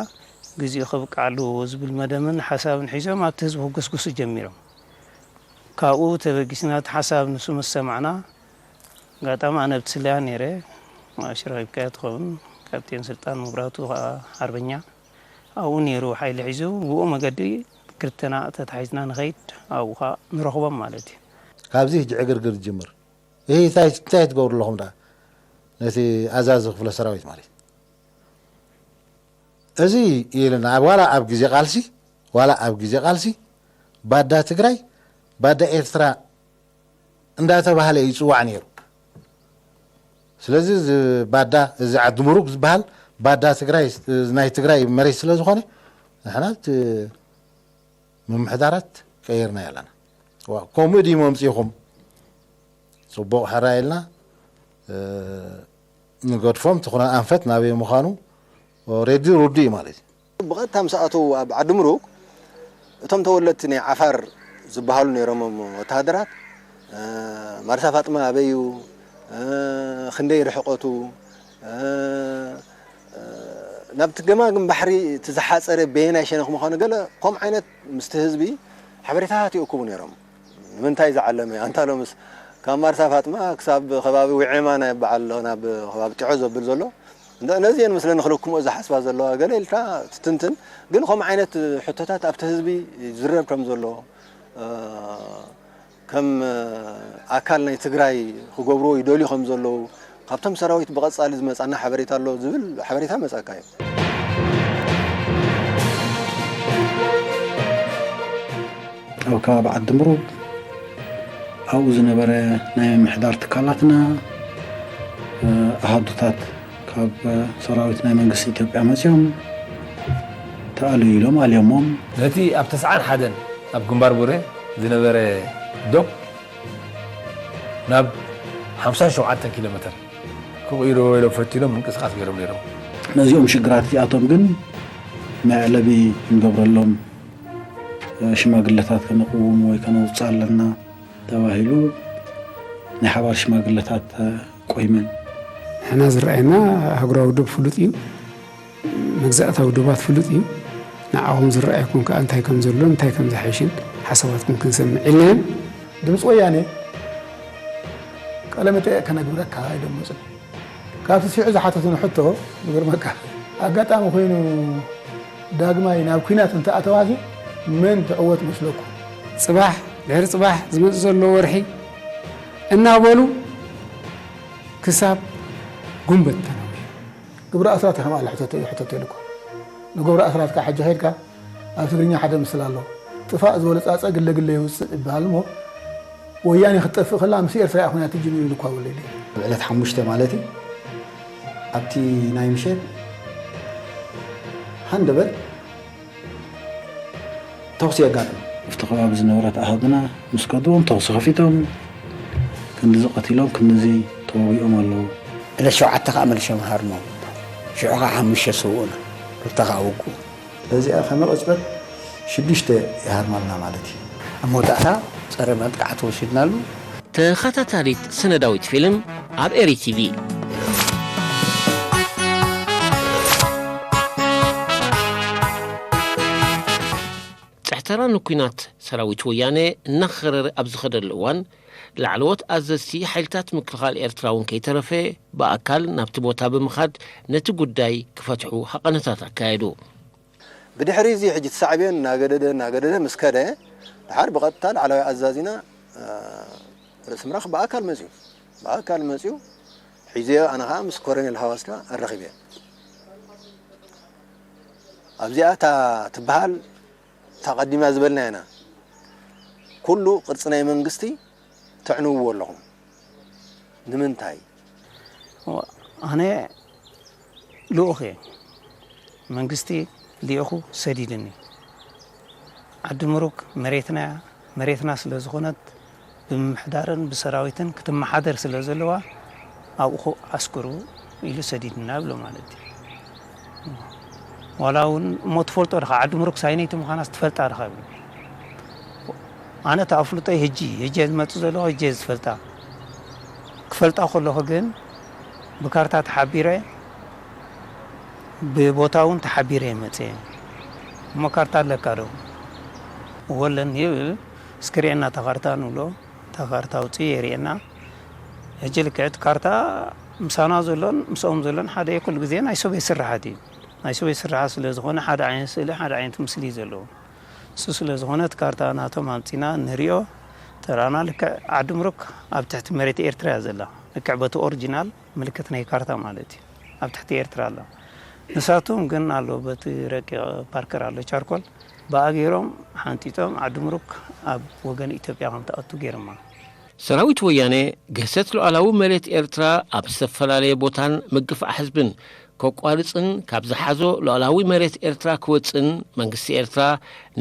ግዜኡ ከብቅዕ ኣለዎ ዝብል መደብን ሓሳብን ሒዞም ኣብቲ ህዝቢ ክጉስጉሱ ጀሚሮም። ካብኡ ተበጊስና እቲ ሓሳብ ንሱ ምስ ሰማዕና፣ ኣጋጣሚ ኣነ ኣብቲ ስለያ ነይረ፣ ሽራይብካያ ትኸውን፣ ካፕቴን ስልጣን መብራቱ ከኣ ሓርበኛ ኣብኡ ነይሩ ሓይሊ ሒዙ፣ ብኡ መገዲ ክልተና ተታሒዝና ንኸይድ ኣብኡ ከኣ ንረኽቦም ማለት እዩ። ካብዚ ሕጂ ዕግርግር ይጅምር። ይህ እንታይ፣ እንታይ ትገብሩ ኣለኹም ደኣ? ነቲ ኣዛዚ ክፍለ ሰራዊት ማለት እዩ። እዚ ኢልና ኣብ፣ ዋላ ኣብ ግዜ ቃልሲ፣ ዋላ ኣብ ግዜ ቃልሲ ባዳ ትግራይ፣ ባዳ ኤርትራ እንዳተባሃለ ይጽዋዕ ነይሩ። ስለዚ እዚ ባዳ፣ እዚ ዓዲ ምሩግ ዝበሃል ባዳ ትግራይ፣ ናይ ትግራይ መሬት ስለ ዝኾነ፣ ንሕና እቲ ምምሕዳራት ቀይርና ኣለና። ዋ፣ ከምኡ ድዩ መምጺእኹም? ጽቡቕ ሕራይ ኢልና፣ እ፣ ንገድፎም፣ እቲ ኩነ ኣንፈት ናበይ ምዃኑ ኦሬዲ ርዱእ እዩ ማለት እዩ። ብቐጥታ ምስ ኣተዉ ኣብ ዓዲ ምሩግ፣ እቶም ተወለድቲ ናይ ዓፋር ዝበሃሉ ነይሮም ወተሃደራት፣ እ፣ ማርሳ ፋጥማ ኣበይ እዩ? እ፣ ክንደይ ርሕቐቱ? እ፣ ናብቲ ገማግም ባሕሪ እቲ ዝሓጸረ በየናይ ሸነኽ ምዃኑ ገለ ከምኡ ዓይነት ምስቲ ህዝቢ ሓበሬታታት ይእክቡ ነይሮም። ንምንታይ ዝዓለመ? ኣንታ ሎምስ ካብ ማርሳ ፋጥማ ክሳብ ከባቢ ውዔማ ናይ በዓል ኣሎ፣ ናብ ከባቢ ጢዖ ዘብል ዘሎ፣ እንደ-፣ ነዚአን ምስለኒ ክልክምኦ ዝሓስባ ዘለዋ ገለ ኢልካ ትትንትን። ግን ከምኡ ዓይነት ሕቶታት ኣብቲ ህዝቢ ይዝረብ ከም ዘሎ፣ እ፣ ከም ኣካል ናይ ትግራይ ክገብርዎ ይደልዩ ከም ዘለዉ፣ ካብቶም ሰራዊት ብቐጻሊ ዝመጻና ሓበሬታ ኣሎ ዝብል ሓበሬታ መጻካ እዩ። ኣብ ከባቢ ዓዲ ምሩግ ኣብኡ ዝነበረ ናይ ምምሕዳር ትካላትና፣ እ፣ ኣሃዱታት ካብ ሰራዊት ናይ መንግስቲ ኢትዮጵያ መጺኦም ተኣልዩ ኢሎም ኣልዮሞም። ነቲ ኣብ ተስዓን ሓደን ኣብ ግንባር ቡሬ ዝነበረ ዶብ ናብ ሓምሳን ሸውዓተን ኪሎ ሜተር ክቕይርዎ ኢሎም ፈቲኖም ምንቅስቓስ ገይሮም ነይሮም። ነዚኦም ሽግራት እዚኣቶም ግን መዕለቢ ክንገብረሎም፣ እ፣ ሽማግለታት ከነቕውም ወይ ከነውፅእ ኣለና ተባሂሉ ናይ ሓባር ሽማግለታት ተቆይመን። ንሕና ዝረኣየና ኣህጉራዊ ዶብ ፍሉጥ እዩ፣ መግዛእታዊ ዶባት ፍሉጥ እዩ። ንዓኹም ዝረኣየኩም ከኣ እንታይ ከም ዘሎን እንታይ ከም ዝሓይሽን ሓሳባትኩም ክንሰምዕ ኢልና እዮም። ድምፂ ወያነ ቀለመጠ ከነግብረካ ኣይደመፅን። ካብቲ ስዒዑ ዝሓተቱኒ ሕቶ ዝገርመካ፣ ኣጋጣሚ ኮይኑ ዳግማይ ናብ ኲናት እንተኣተዋሲ መን ትዕወት መስለኩም? ጽባሕ ድሕሪ ጽባሕ ዝመጽእ ዘሎ ወርሒ እናበሉ ክሳብ ጉንበት ተነዊሑ። ግብረ ኣስራት ከም ኣለ ሕተት እዩ ሕተት ኢልኩ። ንግብረ ኣስራት ከዓ ሕጂ ከይድካ ኣብ ትግርኛ ሓደ ምስል ኣሎ። ጥፋእ ዝበለ ጻጸ ግለ ግለ ይውጽእ ይበሃል እሞ ወያኔ ክትጠፍእ ከላ ምስ ኤርትራ እያ ኩናት ትጅምር ኢሉ እኳ ወለዲ። ኣብ ዕለት ሓሙሽተ ማለት እዩ ኣብቲ ናይ ምሸት ሃንደበት ተኹሲ የጋጥም። ኣብቲ ከባቢ ዝነበረት ኣሃዱና ምስ ከድዎም ተኹሲ ከፊቶም ክንድዚ ቀቲሎም ክንድዚ ተወጊኦም ኣለዉ። ዕለት ሸውዓተ ከዓ መልሶም ሃርሞም ሽዑ ከዓ ሓሙሽተ ሰውኡና ክልተ ከዓ ውግኡ። በዚኣ ከመ ቅጽበት ሽዱሽተ ይሃርማልና ማለት እዩ። ኣብ መወዳእታ ጸረ መጥቃዕቲ ወሲድናሉ። ተኸታታሊት ሰነዳዊት ፊልም ኣብ ኤሪ ቲቪ። ጸሕተራ ንኲናት ሰራዊት ወያነ እናኸረረ ኣብ ዝኸደሉ እዋን ላዕለዎት ኣዘዝቲ ሓይልታት ምክልኻል ኤርትራ እውን ከይተረፈ ብኣካል ናብቲ ቦታ ብምኻድ ነቲ ጉዳይ ክፈትሑ ሃቐነታት ኣካየዱ። ብድሕሪ እዚ ሕጂ ተሳዕብዮን እናገደደ እናገደደ ምስ ከደ ድሓር ብቐጥታ ላዕለዋይ ኣዛዚና ርእሲ ምራኽ ብኣካል መፅዩ ብኣካል መፅዩ ሒዘዮ ኣነ ከዓ ምስ ኮረኔል ሃዋስካ ኣረኺበ ኣብዚኣ እታ ትበሃል እታ ቀዲማ ዝበልና ኢና ኩሉ ቅርፂ ናይ መንግስቲ ተዕንውዎ ኣለኹም ንምንታይ ኣነ ልኡኽ እየ መንግስቲ ልኢኹ ሰዲድኒ ዓዲ ምሩክ መሬትና እያ መሬትና ስለ ዝኾነት ብምምሕዳርን ብሰራዊትን ክትመሓደር ስለ ዘለዋ ኣብኡ ኣስክሩ ኢሉ ሰዲድና ይብሎ ማለት እዩ ዋላ እውን እሞ ትፈልጦ ድኻ ዓዲ ምሩክ ሳይነይቲ ምዃናስ ትፈልጣ ድኻ ይብሎ ኣነ ተኣፍልጦይ ህጂ ህጂ ዝመፅ ዘለኹ ህጂ ዝፈልጣ ክፈልጣ ከለኹ ግን ብካርታ ተሓቢረ ብቦታ እውን ተሓቢረ ይመፅእ እሞ ካርታ ኣለካ ዶ ወለን ይብል እስክሪኤና ተካርታ ንብሎ ተካርታ ውፅእ የርእየና ሕጂ ልክዕቲ ካርታ ምሳና ዘሎን ምስኦም ዘሎን ሓደ ኩሉ ግዜ ናይ ሶቤት ስራሓት እዩ ናይ ሶቤት ስራሓት ስለ ዝኾነ ሓደ ዓይነት ስእሊ ሓደ ዓይነት ምስሊ እዩ ዘለዎ እሱ ስለ ዝኾነ እቲ ካርታ ናቶም ኣምፂና ንሪኦ ተራና ልክዕ ዓዲ ምሩክ ኣብ ትሕቲ መሬት ኤርትራ እያ ዘላ ልክዕ በቲ ኦሪጂናል ምልክት ናይ ካርታ ማለት እዩ ኣብ ትሕቲ ኤርትራ ኣሎ ንሳቶም ግን ኣሎ በቲ ረቂቕ ፓርከር ኣሎ ቻርኮል ብኣ ገይሮም ሓንጢጦም ዓዲ ምሩክ ኣብ ወገን ኢትዮጵያ ከም ትኣቱ ገይሮማ ሰራዊት ወያነ ግህሰት ሉዓላዊ መሬት ኤርትራ ኣብ ዝተፈላለየ ቦታን ምግፋዕ ህዝብን ከቋርፅን ካብ ዝሓዞ ሉዓላዊ መሬት ኤርትራ ክወፅእን መንግስቲ ኤርትራ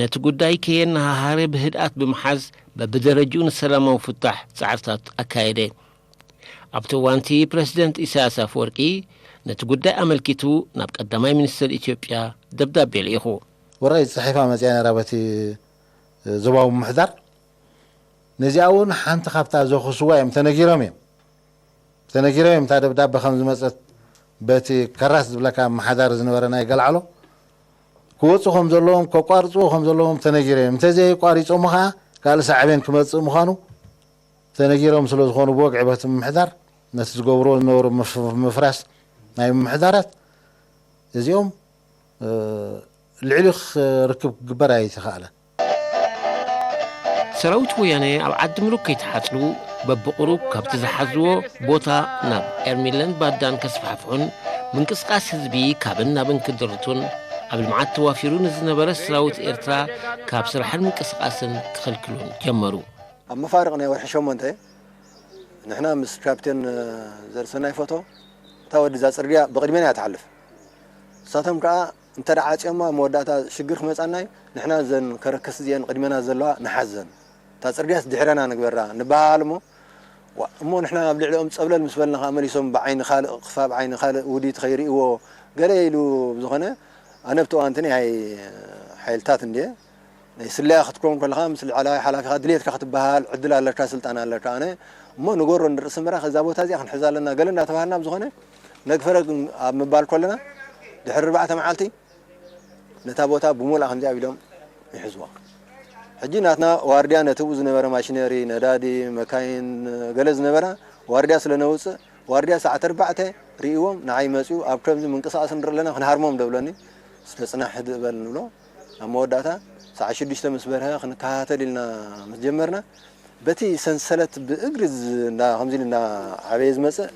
ነቲ ጉዳይ ከየነሃሃረ ብህድኣት ብምሓዝ በብደረጅኡ ንሰላማዊ ፍታሕ ፃዕርታት ኣካየደ። ኣብቲ እዋንቲ ፕረዚደንት ኢሳያስ ኣፈወርቂ ነቲ ጉዳይ ኣመልኪቱ ናብ ቀዳማይ ሚኒስትር ኢትዮጵያ ደብዳቤ ልኢኹ። ወራይ ጽሒፋ መጽያ ነራ በቲ ዞባዊ ምምሕዳር ነዚኣ እውን ሓንቲ ካብታ ዘኹስዋ እዮም ተነጊሮም እዮም ተነጊሮም እዮም እታ ደብዳቤ ከም ዝመጸት በቲ ከራስ ዝብለካ ኣመሓዳሪ ዝነበረ ናይ ገልዓሎ ክወፁ ከም ዘለዎም ከቋርፅዎ ከም ዘለዎም ተነጊሮም እዮም እንተዘይቋሪፆም ከዓ ካልእ ሳዕቤን ክመፅእ ምዃኑ ተነጊሮም ስለ ዝኾኑ ብወግዒ በቲ ምምሕዳር ነቲ ዝገብርዎ ዝነበሩ ምፍ- ምፍራስ ናይ ምምሕዳራት እዚኦም ልዕሊ ርክብ ክግበር ኣይተኻእለን። ሰራዊት ወያነ ኣብ ዓዲ ምሩግ ከይተሓጽሩ በብቑሩብ ካብቲ ዝሓዝዎ ቦታ ናብ ኤርሚለን ባዳን ከስፋሕፍሑን ምንቅስቃስ ህዝቢ ካብን ናብን ክድርቱን ኣብ ልምዓት ተዋፊሩ ንዝነበረ ሰራዊት ኤርትራ ካብ ስራሕን ምንቅስቃስን ክኽልክሉን ጀመሩ። ኣብ መፋርቕ ናይ ወርሒ ሸሞንተ ንሕና ምስ ካፕቴን ዘርሰናይ ፎቶ እታ ወዲ እዛ ፅርግያ ብቕድሜና እያ ትሓልፍ። ንሳቶም ከዓ እንተ ደኣ ዓፅዮማ መወዳእታ ሽግር ክመፃናይ ንሕና ዘን ከረከስ እዚአን ቅድሜና ዘለዋ ንሓዘን እታ ፅርግያስ ድሕረና ንግበራ ንበሃል እሞ ዋ እሞ ንሕና ኣብ ልዕሊኦም ፀብለል ምስ በልና ከዓ መሊሶም ብዓይኒ ካልእ ክፋ ብዓይኒ ካልእ ውዲት ከይርእይዎ ገለ ኢሉ ብዝኾነ ኣነ ኣብቲ እዋንቲ ናይ ሓይልታት እንድየ ናይ ስለያ ክትከውን ከለኻ ምስ ላዕለዋይ ሓላፊኻ ድልየትካ ክትበሃል ዕድል ኣለካ ስልጣን ኣለካ ኣነ እሞ ንገሮ ንርእሲ ምራኽ እዛ ቦታ እዚኣ ክንሕዛ ኣለና ገለ እንዳተባሃልና ብዝኾነ ነግፈረግ ኣብ ምባል ከለና ድሕሪ ኣርባዕተ መዓልቲ ነታ ቦታ ብሙሉኣ ከምዚኣ ኢሎም ይሕዝዋ ሕጂ ናትና ዋርድያ ነቲ ብኡ ዝነበረ ማሽነሪ ነዳዲ መካይን ገለ ዝነበራ ዋርድያ ስለ ነውፅእ ዋርድያ ሰዓት ኣርባዕተ ርእይዎም ንዓይ መፅኡ ኣብ ከምዚ ምንቅስቃስ ንርኢ ኣለና ክንሃርሞም ደብለኒ እስተ ፅናሕ ህድእ በል ንብሎ ኣብ መወዳእታ ሰዓት ሽዱሽተ ምስ በርሀ ክንከታተል ኢልና ምስ ጀመርና በቲ ሰንሰለት ብእግሪ እንዳ ከምዚ ኢሉ እንዳ ዓበየ ዝመፅእ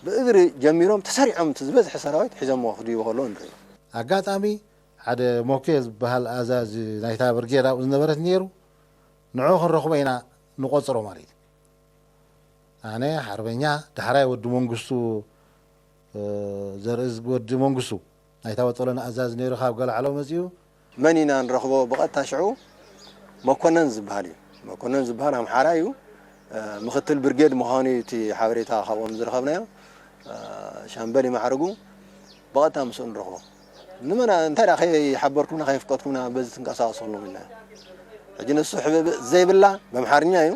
ብእግሪ ጀሚሮም ተሰሪዖም እቲ ዝበዝሐ ሰራዊት ሒዞምዎ ክድይቡ ከለዉ ንርኢ ኣጋጣሚ ሓደ ሞኬ ዝበሃል ኣዛዚ ናይታ ብርጌድ ኣብኡ ዝነበረት ነይሩ ንዑ ክንረኽቦ ኢና ንቆፅሮ ማለት እዩ ኣነ ሓርበኛ ዳሕራይ ወዲ መንግስቱ ዘርእዝ ወዲ መንግስቱ ናይታ ወጠሎና ኣዛዚ ነይሩ ካብ ገላዕሎ መፂኡ መን ኢና ንረኽቦ ብቐጥታ ሽዑ መኮነን ዝበሃል እዩ መኮነን ዝበሃል ኣምሓራ እዩ ምኽትል ብርጌድ ምዃኑ እዩ እቲ ሓበሬታ ካብኦም ዝረኸብናዮ ሻምበል ይማዕርጉ ብቐጥታ ምስኡ ንረኽቦ ንመና እንታይ ደኣ ከይሓበርኩምና ከየፍቀድኩምና በዚ ትንቀሳቐሱ ኣለኹም ኢልና ሕጂ ንሱ ሕብእብእ ዘይብላ በምሓርኛ እዩ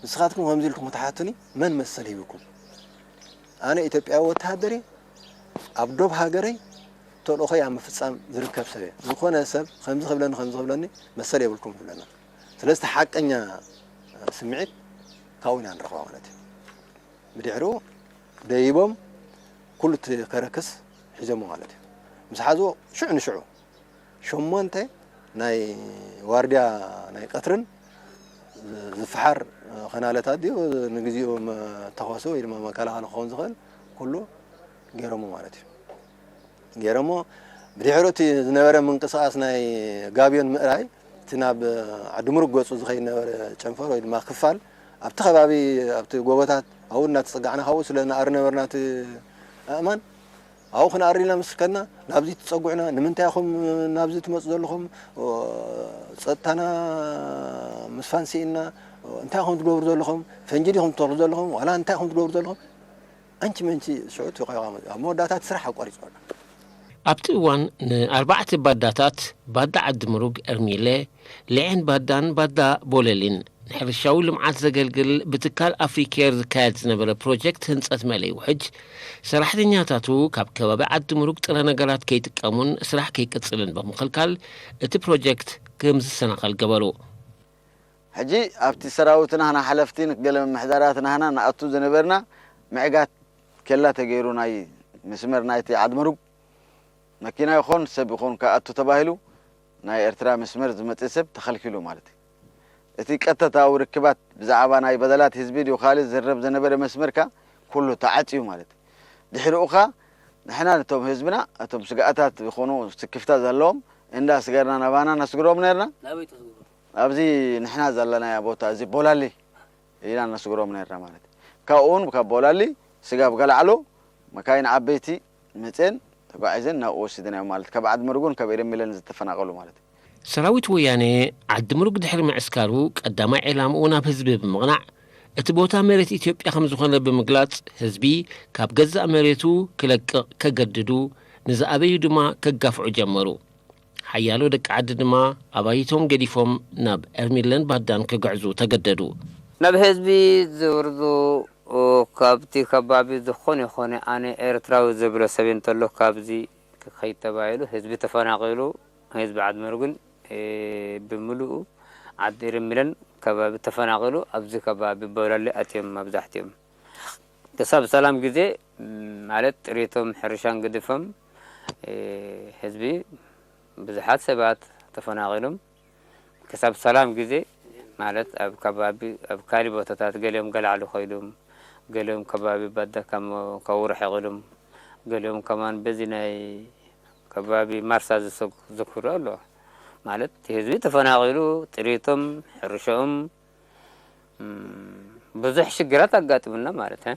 ንስኻትኩም ከምዚ ኢልኩም ክትሓቱኒ መን መሰል ሂብኩም ኣነ ኢትዮጵያዊ ወተሃደር እየ ኣብ ዶብ ሃገረይ ተልእኾይ ኣብ ምፍፃም ዝርከብ ሰብ እየ ዝኾነ ሰብ ከምዚ ክብለኒ ከምዚ ክብለኒ መሰል የብልኩም ይብለና ስለዚ እቲ ሓቀኛ ስምዒት ካብኡ ኢና ንረኽባ ማለት እዩ ብድሕሪኡ ደይቦም ኩሉ እቲ ከረክስ ሒዞሞ ማለት እዩ ምስ ሓዝዎ ሽዑ ንሽዑ ሸሞንተ ናይ ዋርድያ ናይ ቀትርን ዝፈሓር ከናለታት ድዩ ንግዚኡ ተኸሲ ወይ ድማ መከላኸሊ ክኸውን ዝኽእል ኩሉ ገይሮሞ ማለት እዩ ገይሮሞ ብድሕሪ እቲ ዝነበረ ምንቅስቃስ ናይ ጋብዮን ምእራይ እቲ ናብ ዓዲ ምሩግ ገፁ ዝኸይድ ነበረ ጨንፈር ወይ ድማ ክፋል ኣብቲ ከባቢ ኣብቲ ጎቦታት ኣብኡ እናተፀጋዕና ካብኡ ስለ ንኣሪ ነበርና እቲ ኣእማን ኣብኡ ክንኣሪ ኢልና ምስ ከድና ናብዚ ትፀጉዑና ንምንታይ ኢኹም ናብዚ ትመፁ ዘለኹም ፀጥታና ምስፋን ስኢንና እንታይ ኢኹም ትገብሩ ዘለኹም ፈንጂ ዲኹም ትተኽሉ ዘለኹም ዋላ እንታይ ኢኹም ትገብሩ ዘለኹም ኣንቺ መንቺ ሽዑ እቲ ቆይቓ መፂኡ ኣብ መወዳእታ እቲ ስራሕ ኣቋሪፅዋና ኣብቲ እዋን ንኣርባዕተ ባዳታት ባዳ ዓዲ ምሩግ ኤርሚለ ሌዔን ባዳን ባዳ ቦለሊን ንሕርሻዊ ልምዓት ዘገልግል ብትካል ኣፍሪኬር ዝካየድ ዝነበረ ፕሮጀክት ህንፀት መእለይ ውሕጅ ሰራሕተኛታቱ ካብ ከባቢ ዓዲ ምሩግ ጥረ ነገራት ከይጥቀሙን ስራሕ ከይቅፅልን ብምኽልካል እቲ ፕሮጀክት ከም ዝሰናኸል ገበሩ። ሕጂ ኣብቲ ሰራዊት ናህና ሓለፍቲ ገለ ምምሕዳራት ናህና ንኣቱ ዝነበርና ምዕጋት ኬላ ተገይሩ ናይ መስመር ናይቲ ዓድመሩግ መኪና ይኾን ሰብ ይኾን ክኣቱ ተባሂሉ ናይ ኤርትራ መስመር ዝመጽእ ሰብ ተኸልኪሉ ማለት እዩ። እቲ ቀጥታዊ ርክባት ብዛዕባ ናይ በደላት ህዝቢ ድዩ ካልእ ዝርብ ዝነበረ መስመር ከኣ ኩሉ ተዓጽዩ ማለት እዩ። ድሕሪኡ ከኣ ንሕና ነቶም ህዝብና እቶም ስግኣታት ዝኾኑ ስክፍታ ዘለዎም እንዳ ስገርና ናባና ነስግሮም ነርና። ናበይ ተዝግሩ? ኣብዚ ንሕና ዘለናዮ ቦታ እዚ ቦላሊ ኢና ነስግሮም ነርና ማለት እዩ። ካብኡ እውን ካብ ቦላሊ ስጋብ ገላዕሎ መካይን ዓበይቲ መፅየን ተጓዒዘን ናብኡ ወሲደናዮም ማለት ካብ ዓዲ ምሩግን ካብ ኤረሚለን ዝተፈናቐሉ ማለት እዩ። ሰራዊት ወያነ ዓዲ ምሩግ ድሕሪ ምዕስካሩ ቀዳማይ ዕላምኡ ናብ ህዝቢ ብምቕናዕ እቲ ቦታ መሬት ኢትዮጵያ ከም ዝኾነ ብምግላፅ ህዝቢ ካብ ገዛእ መሬቱ ክለቅቕ ከገድዱ ንዝኣበዩ ድማ ከጋፍዑ ጀመሩ። ሓያሎ ደቂ ዓዲ ድማ ኣባይቶም ገዲፎም ናብ ኤርሚለን ባዳን ክግዕዙ ተገደዱ። ናብ ህዝቢ ዝውርዙ ካብቲ ከባቢ ዝኾነ ይኾነ ኣነ ኤርትራዊ ዝብሎ ሰብ እንተሎ ካብዚ ክኸይድ ተባሂሉ ህዝቢ ተፈናቒሉ ህዝቢ ዓድመሩ ግን ብምልኡ ዓዲ ርምለን ከባቢ ተፈናቒሉ ኣብዚ ከባቢ በውላሌ ኣትዮም መብዛሕትኦም። ክሳብ ሰላም ግዜ ማለት ጥሪቶም ሕርሻን ግድፎም ህዝቢ ብዙሓት ሰባት ተፈናቒሎም ክሳብ ሰላም ግዜ ማለት ኣብ ከባቢ ኣብ ካሊ ቦታታት ገሊኦም ገላዕሉ ኮይዶም ገሊኦም ከባቢ ባዳ ካብ ርሕቕ ኢሎም ገሊኦም ከማን በዚ ናይ ከባቢ ማርሳ ዝሰግ ዝክሩ ኣሎ ማለት ህዝቢ ተፈናቒሉ ጥሪቶም ሕርሻኦም ብዙሕ ሽግራት ኣጋጥሙና ማለት እ።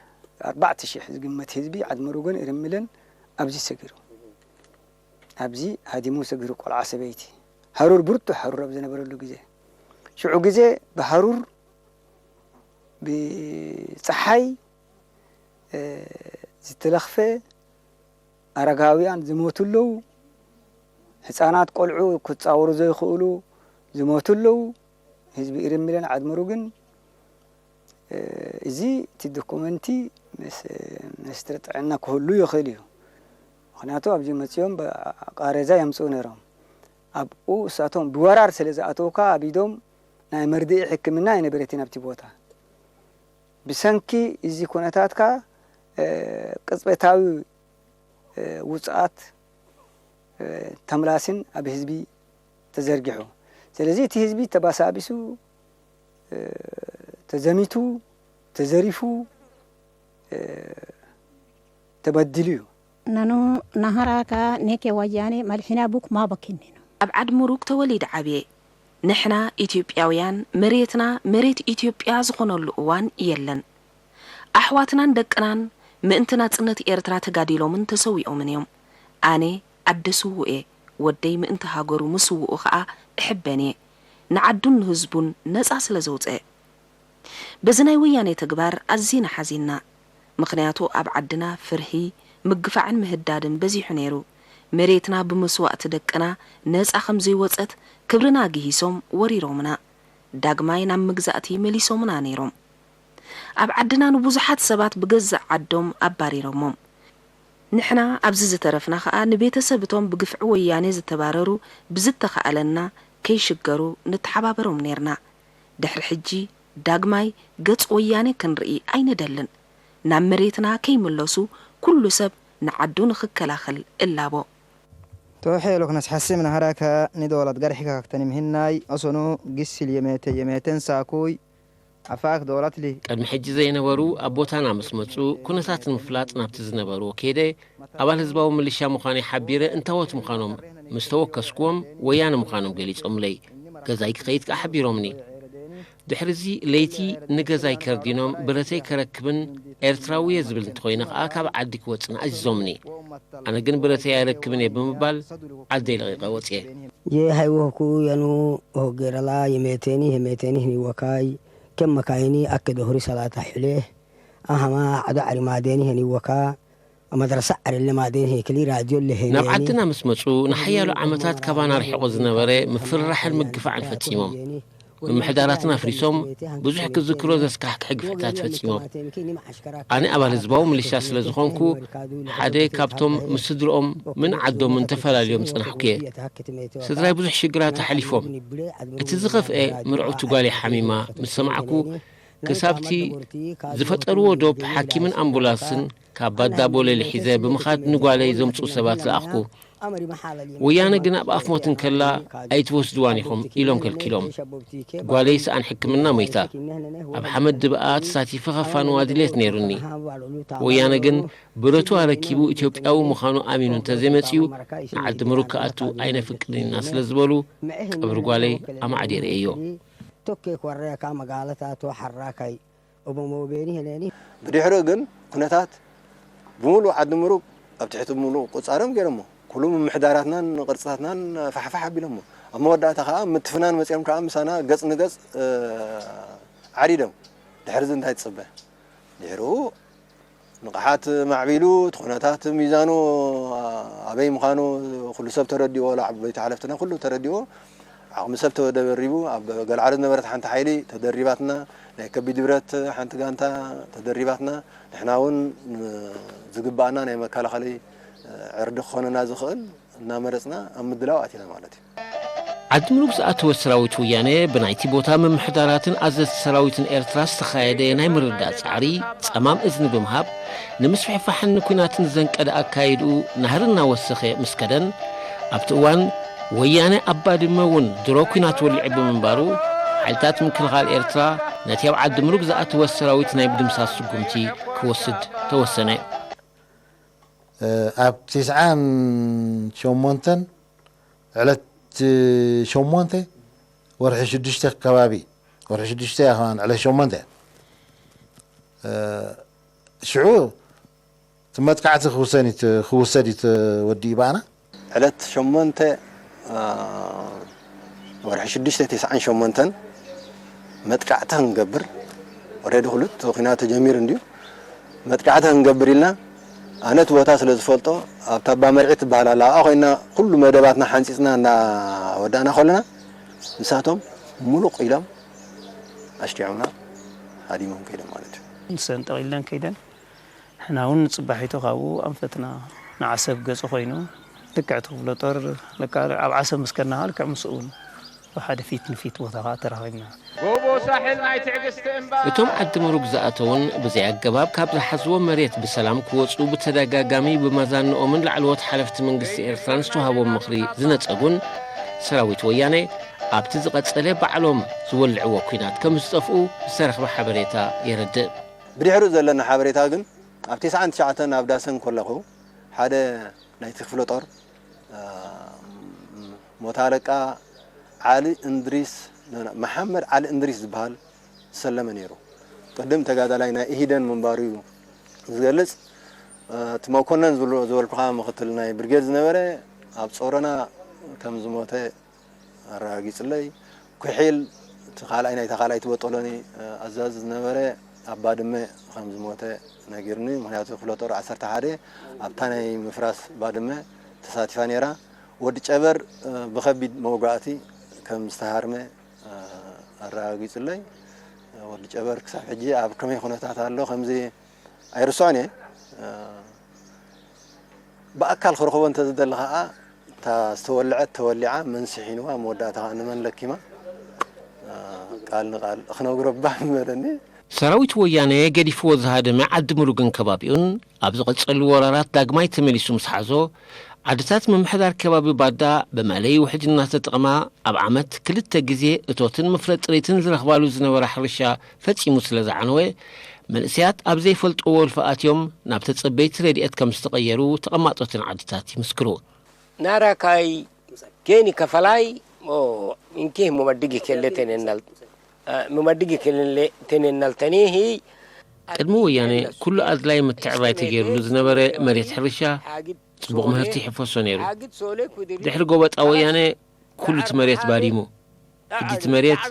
ኣርባዕተ ሽሕ ዝግመት ህዝቢ ዓድመሩጎን እርምለን ኣብዚ ሰጊሩ ኣብዚ ሃዲሙ ሰጊሩ ቆልዓ ሰበይቲ ሃሩር ብርቱ ሃሩር ኣብ ዝነበረሉ ግዜ ሽዑ ግዜ ብሃሩር ብፀሓይ ዝተለኽፈ ኣረጋውያን ዝሞቱ ኣለዉ። ህፃናት ቆልዑ ክፃወሩ ዘይኽእሉ ዝሞቱ ኣለዉ። ህዝቢ ኢርምለን ዓድመሩ ግን እዚ እቲ ዶኩመንቲ ሚኒስትሪ ጥዕና ክህሉ ይኽእል እዩ። ምክንያቱ ኣብዚ መፅኦም ቃሬዛ የምፅኡ ነይሮም። ኣብኡ እሳቶም ብወራር ስለ ዝኣተውካ ኣቢዶም ናይ መርድኢ ሕክምና ኣይነበረትን ኣብቲ ቦታ። ብሰንኪ እዚ ኩነታትካ ቅፅበታዊ ውፅኣት ተምላስን ኣብ ህዝቢ ተዘርጊሑ። ስለዚ እቲ ህዝቢ ተባሳቢሱ፣ ተዘሚቱ፣ ተዘሪፉ፣ ተበዲሉ እዩ። Nanu naharaka neke wayane malhina buk ma bakenneno. ኣብ ዓድ ሙሩግ ተወሊድ ዓብየ ንሕና ኢትዮጵያውያን መሬትና መሬት ኢትዮጵያ ዝኾነሉ እዋን የለን። ኣሕዋትናን ደቅናን ምእንቲ ናጽነት ኤርትራ ተጋዲሎምን ተሰዊኦምን እዮም። ኣነ ኣደ ስዉእ እየ። ወደይ ምእንቲ ሃገሩ ምስውኡ ኸኣ እሕበን እየ። ንዓዱን ንህዝቡን ነጻ ስለ ዘውጽአ። በዚ ናይ ወያኔ ተግባር ኣዚና ሓዚንና። ምኽንያቱ ኣብ ዓድና ፍርሂ፣ ምግፋዕን ምህዳድን በዚሑ ነይሩ። መሬትና ብመስዋእቲ ደቅና ነጻ ከም ዘይወጸት ክብርና ግሂሶም ወሪሮምና። ዳግማይ ናብ ምግዛእቲ መሊሶምና ነይሮም። ኣብ ዓድና ንብዙሓት ሰባት ብገዛእ ዓዶም ኣባሪሮሞም። ንሕና ኣብዚ ዝተረፍና ኸኣ ንቤተሰብ እቶም ብግፍዒ ወያኔ ዝተባረሩ ብዝተኻእለና ከይሽገሩ ንተሓባበሮም ኔርና። ድሕሪ ሕጂ ዳግማይ ገጽ ወያኔ ክንርኢ ኣይንደልን። ናብ መሬትና ከይምለሱ ኩሉ ሰብ ንዓዱ ንኽከላኸል እላቦ። Tohe loknas hasim naharaka ni dolat garhika kaktani mihinnai osono gissil yemete yemeten sakuy afak dolatli. ቅድሚ ሕጂ ዘይነበሩ ኣብ ቦታና ምስ መጹ ኩነታት ንምፍላጥ ናብቲ ዝነበርዎ ከይደ ኣባል ህዝባዊ ምልሻ ምዃነይ ሓቢረ እንታዎት ምዃኖም ምስ ተወከስክዎም ወያነ ምዃኖም ገሊጾምለይ። ገዛይ ክኸይድ ከኣ ሓቢሮምኒ። ድሕሪ እዚ ለይቲ ንገዛይ ከርዲኖም ብረተይ ከረክብን ኤርትራዊ እየ ዝብል እንተኾይነ ከኣ ካብ ዓዲ ክወጽን ኣዚዞምኒ። ኣነ ግን ብረተይ ኣይረክብን እየ ብምባል ዓደይ ለቒቐ ወጽየ። Ye haywohku yanu hogerala yemeteni hemeteni hiniwakai kem makayini akke dohori salata hule ahama ado arimadeni heniwaka amadrasa arille madeni hekeli radio le ናብ heyeni. ዓድና ምስ መጹ ንሓያሎ ዓመታት ካባና ርሒቑ ዝነበረ ምፍርራሕን ምግፋዕን ፈጺሞም። ምምሕዳራትና ኣፍሪሶም ብዙሕ ክዝክሮ ዘስካሕክሕ ግፍዕታት ፈጺሞም። ኣነ ኣባል ህዝባዊ ምልሻ ስለ ዝኾንኩ ሓደ ካብቶም ምስ ስድርኦም ምን ዓዶምን ተፈላልዮም ዝጸናሕኩ እየ። ስድራይ ብዙሕ ሽግራት ኣሕሊፎም። እቲ ዝኸፍኤ መርዑቲ ጓለይ ሓሚማ ምስ ሰማዕኩ ክሳብቲ ዝፈጠርዎ ዶብ ሓኪምን ኣምቡላንስን ካብ ባዳ ቦለሊ ሒዘ ብምኻድ ንጓለይ ዘምጽኡ ሰባት ለኣኽኩ። ወያነ ግን ኣብ ኣፍ ሞት እንከላ ኣይትወስድዋን ኢኹም ኢሎም ከልኪሎም። ጓለይ ሰኣን ሕክምና ሞይታ። ኣብ ሓመድ ድብኣ ተሳቲፈ ከፋንዋ ድሌት ነይሩኒ። ወያነ ግን ብረቱ ኣረኪቡ ኢትዮጵያዊ ምዃኑ ኣሚኑ እንተዘይመጺኡ ንዓዲ ምሩግ ክኣቱ ኣይነፍቅድን ኢና ስለ ዝበሉ ቀብሪ ጓለይ ኣማዕዲረ እዮ። Tokke kwarreka magalata to harrakai. Obomobeni heneni. ብድሕሪኡ ግን ኩነታት ብምሉእ ዓዲ ምሩግ ኣብ ትሕቲ ምሉእ ቁጻሮም ገይሮሞ። ኩሉ ምምሕዳራትናን ቅርጽታትናን ፋሕፋሕ ኣቢሎሞ። ኣብ መወዳእታ ከኣ ምትፍናን መጺኦም ከኣ ምሳና ገጽ ንገጽ ዓሪዶም። ድሕሪ እዚ እንታይ ትጽበ? ድሕሪኡ ንቕሓት ማዕቢሉ እቲ ኩነታት ሚዛኑ ኣበይ ምዃኑ ኩሉ ሰብ ተረዲኦ፣ ወላ ዓበይቲ ሓለፍትና ኩሉ ተረዲኦ። ዓቕሚ ሰብ ተደሪቡ፣ ኣብ ገልዓሎ ዝነበረት ሓንቲ ሓይሊ ተደሪባትና፣ ናይ ከቢድ ብረት ሓንቲ ጋንታ ተደሪባትና፣ ንሕና እውን ዝግባኣና ናይ መከላኸሊ ዕርዲ ክኾነና ዝኽእል እናመረፅና ኣብ ምድላው ኣቲና ማለት እዩ። ዓዲ ምሉግ ዝኣተወ ሰራዊት ወያነ ብናይቲ ቦታ ምምሕዳራትን ኣዘዝቲ ሰራዊትን ኤርትራ ዝተኻየደ ናይ ምርዳእ ጻዕሪ ጸማም እዝኒ ብምሃብ፣ ንምስፍሕፋሕን ንኲናትን ዘንቀደ ኣካይድኡ ናህሪ እናወሰኸ ምስ ከደን፣ ኣብቲ እዋን ወያነ ኣብ ባድመ እውን ድሮ ኲናት ወሊዑ ብምንባሩ፣ ሓይልታት ምክልኻል ኤርትራ ነቲ ኣብ ዓዲ ምሉግ ዝኣተወ ሰራዊት ናይ ምድምሳስ ስጉምቲ ክወስድ ተወሰነ። ኣብ ቲስዓን ሸሞንተን ዕለት ሸሞንተ ወርሒ ሽዱሽተ ከባቢ፣ ወርሒ ሽዱሽተ እያ ከማን ዕለት ሸሞንተ። ሽዑ እቲ መጥቃዕቲ ክውሰን እዩ ተ- ክውሰድ እዩ ተወዲኡ ባና። ዕለት ሸሞንተ ወርሒ ሽዱሽተ ተስዓን ሸሞንተን መጥቃዕቲ ክንገብር፣ ኦሬዲ ኩሉ እቲ ኲናት ተጀሚሩ እንድዩ፣ መጥቃዕቲ ክንገብር ኢልና፣ ኣነ እቲ ቦታ ስለ ዝፈልጦ ኣብታ ኣባ መርዒ ትበሃል ኣላ ኣብኣ ኮይና ኩሉ መደባትና ሓንፂፅና እናወዳእና ከለና፣ ንሳቶም ሙሉቕ ኢሎም ኣሽኪዖምና ሃዲሞም ከይዶም ማለት እዩ። ንሰን ጠቒለን ከይደን፣ ንሕና እውን ንፅባሒቱ ካብኡ ኣንፈትና ንዓሰብ ገፁ ኮይኑ፣ ልክዕ እቲ ክፍለ ጦር ለካ ኣብ ዓሰብ ምስ ከድና ከዓ ልክዕ ምስኡ እውን ኣብ ሓደ ፊት ንፊት ቦታ ከዓ ተራኺብና። ጎቦ ሳሕል ናይ ትዕግስቲ እምባ። እቶም ዓዲ ምሩግ ዝኣተዉን ብዘይ ኣገባብ ካብ ዝሓዝዎ መሬት ብሰላም ክወፅኡ ብተደጋጋሚ ብመዛንኦምን ላዕለዎት ሓለፍቲ መንግስቲ ኤርትራን ዝተውሃቦም ምኽሪ ዝነፀጉን ሰራዊት ወያነ ኣብቲ ዝቐፀለ ባዕሎም ዝወልዕዎ ኲናት ከም ዝጠፍኡ ዝተረኽበ ሓበሬታ የረድእ። ብድሕሪኡ ዘለና ሓበሬታ ግን ኣብ ተስዓን ትሽዓተን ኣብ ዳሰን ከለኹ ሓደ ናይቲ ክፍለ ጦር ሞት ኣለቃ ዓሊ እንድሪስ መሓመድ ዓሊ እንድሪስ ዝበሃል ዝሰለመ ነይሩ። ቅድም ተጋዳላይ ናይ ኢሂደን ምንባሩ እዩ ዝገልጽ። እቲ መኮነን ዝበልኩኻ ምክትል ናይ ብርጌድ ዝነበረ ኣብ ጾሮና ከም ዝሞተ ኣረጋጊጽለይ። ኩሒል እቲ ካልኣይ ናይታ ካልኣይቲ ቦጦሎኒ ኣዛዚ ዝነበረ ኣብ ባድመ ከም ዝሞተ ነጊርኒ። ምክንያቱ ክፍለ ጦር ዓሰርተ ሓደ ኣብታ ናይ ምፍራስ ባድመ ተሳቲፋ ነይራ። ወዲ ጨበር ብኸቢድ መውጋእቲ ከም ዝተሃርመ ኣረጋጊጹለይ። ወዲ ጨበር ክሳብ ሕጂ ኣብ ከመይ ኩነታት ኣሎ ከምዚ ኣይርስዖን እየ። ብኣካል ክረኽቦ እንተዝደሊ ኸዓ እታ ዝተወልዐት ተወሊዓ መን ስሒንዋ መወዳእታ ኸዓ ንመን ለኪማ ቃል ንቃል ክነግሮ እባ ምበለኒ። ሰራዊት ወያነ ገዲፍዎ ዝሃደመ ዓዲ ምሩግን ከባቢኡን ኣብ ዝቐጸሉ ወራራት ዳግማይ ተመሊሱ ምስ ሓዞ፣ ዓድታት ምምሕዳር ከባቢ ባዳ ብመእለዪ ውሕጅ እናተጠቕማ ኣብ ዓመት ክልተ ግዜ እቶትን መፍረ ጥሪትን ዝረኽባሉ ዝነበራ ሕርሻ ፈጺሙ ስለ ዝዓነወ፣ መንእሰያት ኣብ ዘይፈልጥዎ ወልፊ ኣትዮም ናብ ተጸበይቲ ረድኤት ከም ዝተቐየሩ ተቐማጦትን ዓድታት ይምስክሩ። ናራካይ ኬኒ ከፈላይ ሞ እንኪህ ሙመድጊ ኬሌ ቴኔናል ሙመድጊ ኬሌ ቴኔናል ተኒሂ ቅድሚ ወያነ ኩሉ ኣድላይ ምትዕርራይ ተገይሩሉ ዝነበረ መሬት ሕርሻ ጽቡቕ ምህርቲ ይሕፈሶ ነይሩ። ድሕሪ ጎበጣ ወያነ ኩሉ እቲ መሬት ባዲሙ። ሕጂ እቲ መሬት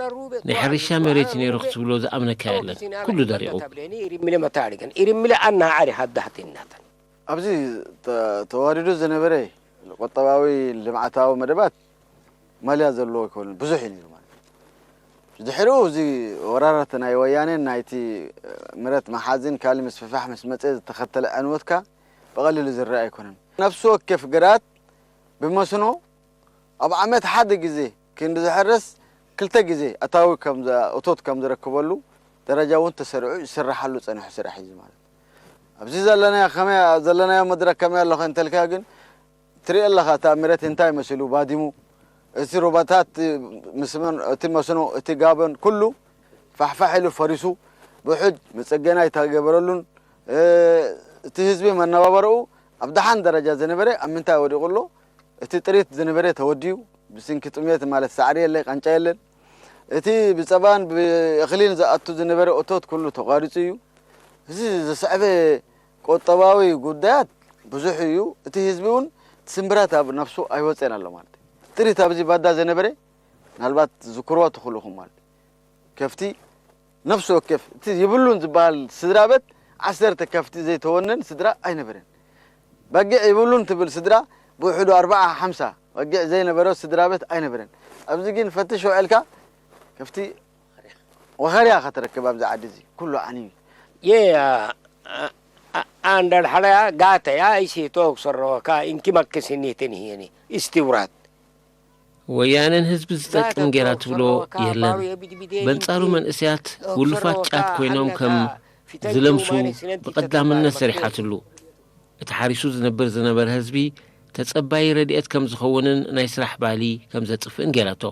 ናይ ሕርሻ መሬት እዩ ነይሩ ክትብሎ ዝኣምነካ የለን። ኩሉ ደሪቑ። ኢሪምለ መታዕሪገን ኢሪምለ ኣናሃዓሪ ሃዳህቲ እናተን ኣብዚ ተዋዲዱ ዝነበረ ቁጠባዊ ልምዓታዊ መደባት ማልያ ዘለዎ ኣይኮነን፣ ብዙሕ እዩ ነይሩ ማለት እዩ። ድሕሪኡ እዚ ወራራት ናይ ወያኔን ናይቲ ምረት መሓዝን ካልእ ምስፍፋሕ ምስ መፀ ዝተኸተለ ዕንወትካ ብቐሊሉ ዝረአ ኣይኮነን። ነፍሲ ወከፍ ግራት ብመስኖ ኣብ ዓመት ሓደ ግዜ ክንዲ ዝሕረስ ክልተ ግዜ ኣታዊ እቶት ከም ዝረክበሉ ደረጃ እውን ተሰሪዑ ይስራሓሉ ፀኒሑ ስራሕ እዩ ማለት እዩ። ኣብዚ ዘለናዮ ከመይ ዘለናዮ መድረክ ከመይ ኣለኹ እንተልካ ግን ትሪኦ ኣለኻ እታ መሬት እንታይ መሲሉ ባዲሙ፣ እቲ ሩባታት፣ እቲ መስኖ፣ እቲ ጋቦን ኩሉ ፋሕፋሕ ኢሉ ፈሪሱ፣ ብውሕጅ መፀገኒ ኣይተገበረሉን፣ እቲ ህዝቢ መነባበርኡ ኣብ ደሓን ደረጃ ዝነበረ ኣብ ምንታይ ወዲቑ ኣሎ፣ እቲ ጥሪት ዝነበረ ተወዲኡ፣ ብስንኪ ጥሜት ማለት ሳዕሪ የለ፣ ቃንጫ የለን፣ እቲ ብፀባን ብእኽሊን ዝኣቱ ዝነበረ እቶት ኩሉ ተቋሪፁ እዩ። እዚ ዘስዕበ ቁጠባዊ ጉዳያት ብዙሕ እዩ። እቲ ህዝቢ እውን እቲ ስምብራት ኣብ ነብሱ ኣይወፀን ኣሎ ማለት እዩ። ጥሪት ኣብዚ ባዳ ዝነበረ ምናልባት ዝክርዎ ትኽእሉ ኢኹም ማለት እዩ። ከፍቲ ነፍሲ ወከፍ እቲ ይብሉን ዝበሃል ስድራ ቤት ዓሰርተ ከፍቲ ዘይተወነን ስድራ ኣይነበረን። በጊዕ ይብሉን ትብል ስድራ ብውሕዱ ኣርብዓ ሓምሳ በጊዕ ዘይነበሮ ስድራ ቤት ኣይነበረን። ኣብዚ ግን ፈትሽ ውዒልካ ከፍቲ ወኸርያ ከተረክብ ኣብዚ ዓዲ እዚ ኩሉ ዓንዩ። Ye andal halaya gata ya isi tok sorroka inki makkisini tini hiyani istiwrat. ወያነ ንህዝቢ ዝጠቅም ጌራ ትብሎ የለን። በንጻሩ መንእሰያት ውሉፋት ጫት ኮይኖም ከም ዝለምሱ ብቐዳምነት ሰሪሓትሉ። እቲ ሓሪሱ ዝነብር ዝነበረ ህዝቢ ተጸባዪ ረድኤት ከም ዝኸውንን ናይ ስራሕ ባህሊ ከም ዘጥፍእን ጌራቶ።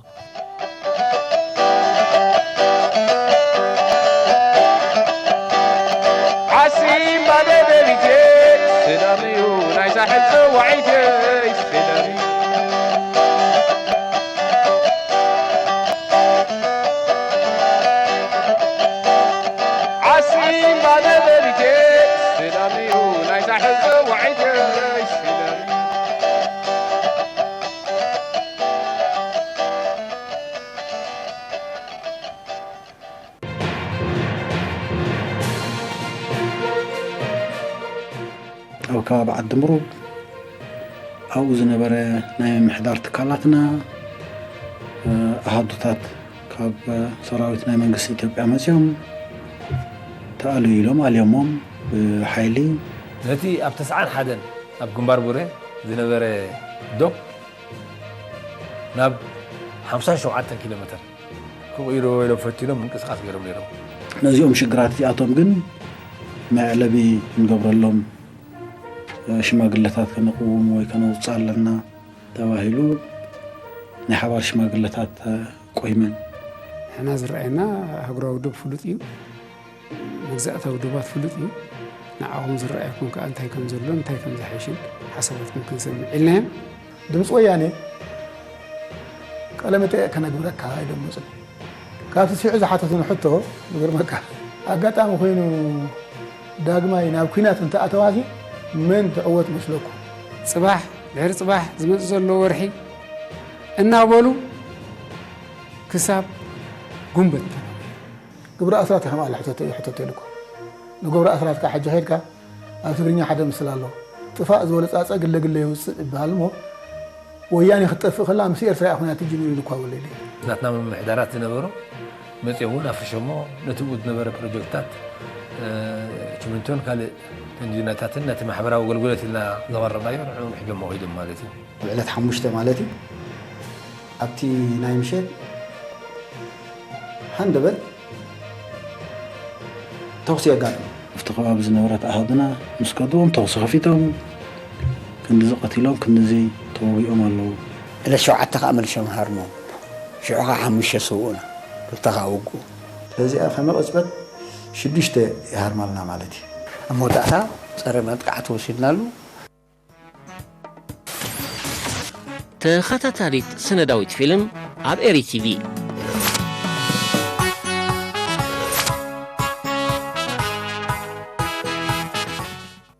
ዓሲምባ ደደቢተይ ሰላም እዩ፣ ናይ ሳሕል ጸዋዒተይ ሰላም እዩ። ዓሲምባ ደደቢተይ ሰላም እዩ፣ ናይ ሳሕል ጸዋዒተይ ሰላም እዩ። ኣብ ከባቢ ዓዲ ምሩብ ኣብኡ ዝነበረ ናይ ምምሕዳር ትካላትና፣ እ፣ ኣሃዱታት ካብ ሰራዊት ናይ መንግስቲ ኢትዮጵያ መጺኦም ተኣልዩ ኢሎም ኣልዮሞም ብሓይሊ። ነቲ ኣብ ተስዓን ሓደን ኣብ ግንባር ቡሬ ዝነበረ ዶብ ናብ ሓምሳን ሸውዓተን ኪሎ ሜተር ክቕይርዎ ኢሎም ፈቲኖም ምንቅስቃስ ገይሮም ነይሮም። ነዚኦም ሽግራት እዚኣቶም ግን መዕለቢ ክንገብረሎም፣ እ፣ ሽማግለታት ከነቕውም ወይ ከነውፅእ ኣለና ተባሂሉ ናይ ሓባር ሽማግለታት ተቆይመን። ንሕና ዝረኣየና ሃገራዊ ዶብ ፍሉጥ እዩ፣ መግዛእታዊ ዶባት ፍሉጥ እዩ። ንዓኹም ዝረኣየኩም ከኣ እንታይ ከም ዘሎን እንታይ ከም ዝሓይሽን ሓሳባትኩም ክንሰምዕ ኢልና እዮም። ድምፂ ወያነ ቀለመጠ ከነግብረካ ኢሎም መፁ። ካብቲ ስዒ ዝሓተቱን ሕቶ ዝገርመካ፣ ኣጋጣሚ ኮይኑ ዳግማይ ናብ ኲናት እንተኣተዋሲ መን ትዕወት መስለኩም? ጽባሕ ድሕሪ ጽባሕ ዝመጽእ ዘሎ ወርሒ እናበሉ ክሳብ ጉንበት ተነብሑ። ግብረ ኣስራት ከም ኣለ ሕተተ እዩ ሕተተ ኢልኩ። ንግብረ ኣስራት ከዓ ሕጂ ኸይድካ ኣብ ትግርኛ ሓደ ምስል ኣሎ። ጥፋእ ዝበለ ጻጸ ግለ ግለ ይውጽእ ይበሃል እሞ፣ ወያኔ ክትጠፍእ ከላ ምስ ኤርትራ እያ ኹናት ትጅምር ኢሉ እኳ ወለደ። ናትና ምምሕዳራት ዝነበሩ መጺኦም እውን ኣፍርሾሞ፣ ነቲ ብኡ ዝነበረ ፕሮጀክትታት፣ እ፣ ችምንቶን ካልእ ተንዲናታትን ነቲ ማሕበራዊ ኣገልግሎት ኢልና ዘቐረብናዮ ንዕኡ እውን ሒዞሞ ከይዶም ማለት እዩ። ኣብ ዕለት ሓሙሽተ ማለት እዩ፣ ኣብቲ ናይ ምሸት ሃንደበት ተኹሲ የጋጥም። ኣብቲ ከባቢ ዝነበረት ኣሃዱና ምስ ከድዎም ተኹሲ ከፊቶም፣ ክንድዚ ቀቲሎም፣ ክንድዚ ተወጊኦም ኣለዉ። ዕለት ሸውዓተ ከኣ መሊሶም ሃርሞም። ሽዑ ከኣ ሓሙሽተ ስውኡና፣ ክልተ ከኣ ውግኡ። ስለዚኣ ከመ ቅጽበት ሽዱሽተ ይሃርማልና ማለት እዩ። ኣብ መወዳእታ ጸረ መጥቃዕቲ ወሲድናሉ። ተኸታታሊት ስነዳዊት ፊልም ኣብ ኤሪ ቲቪ።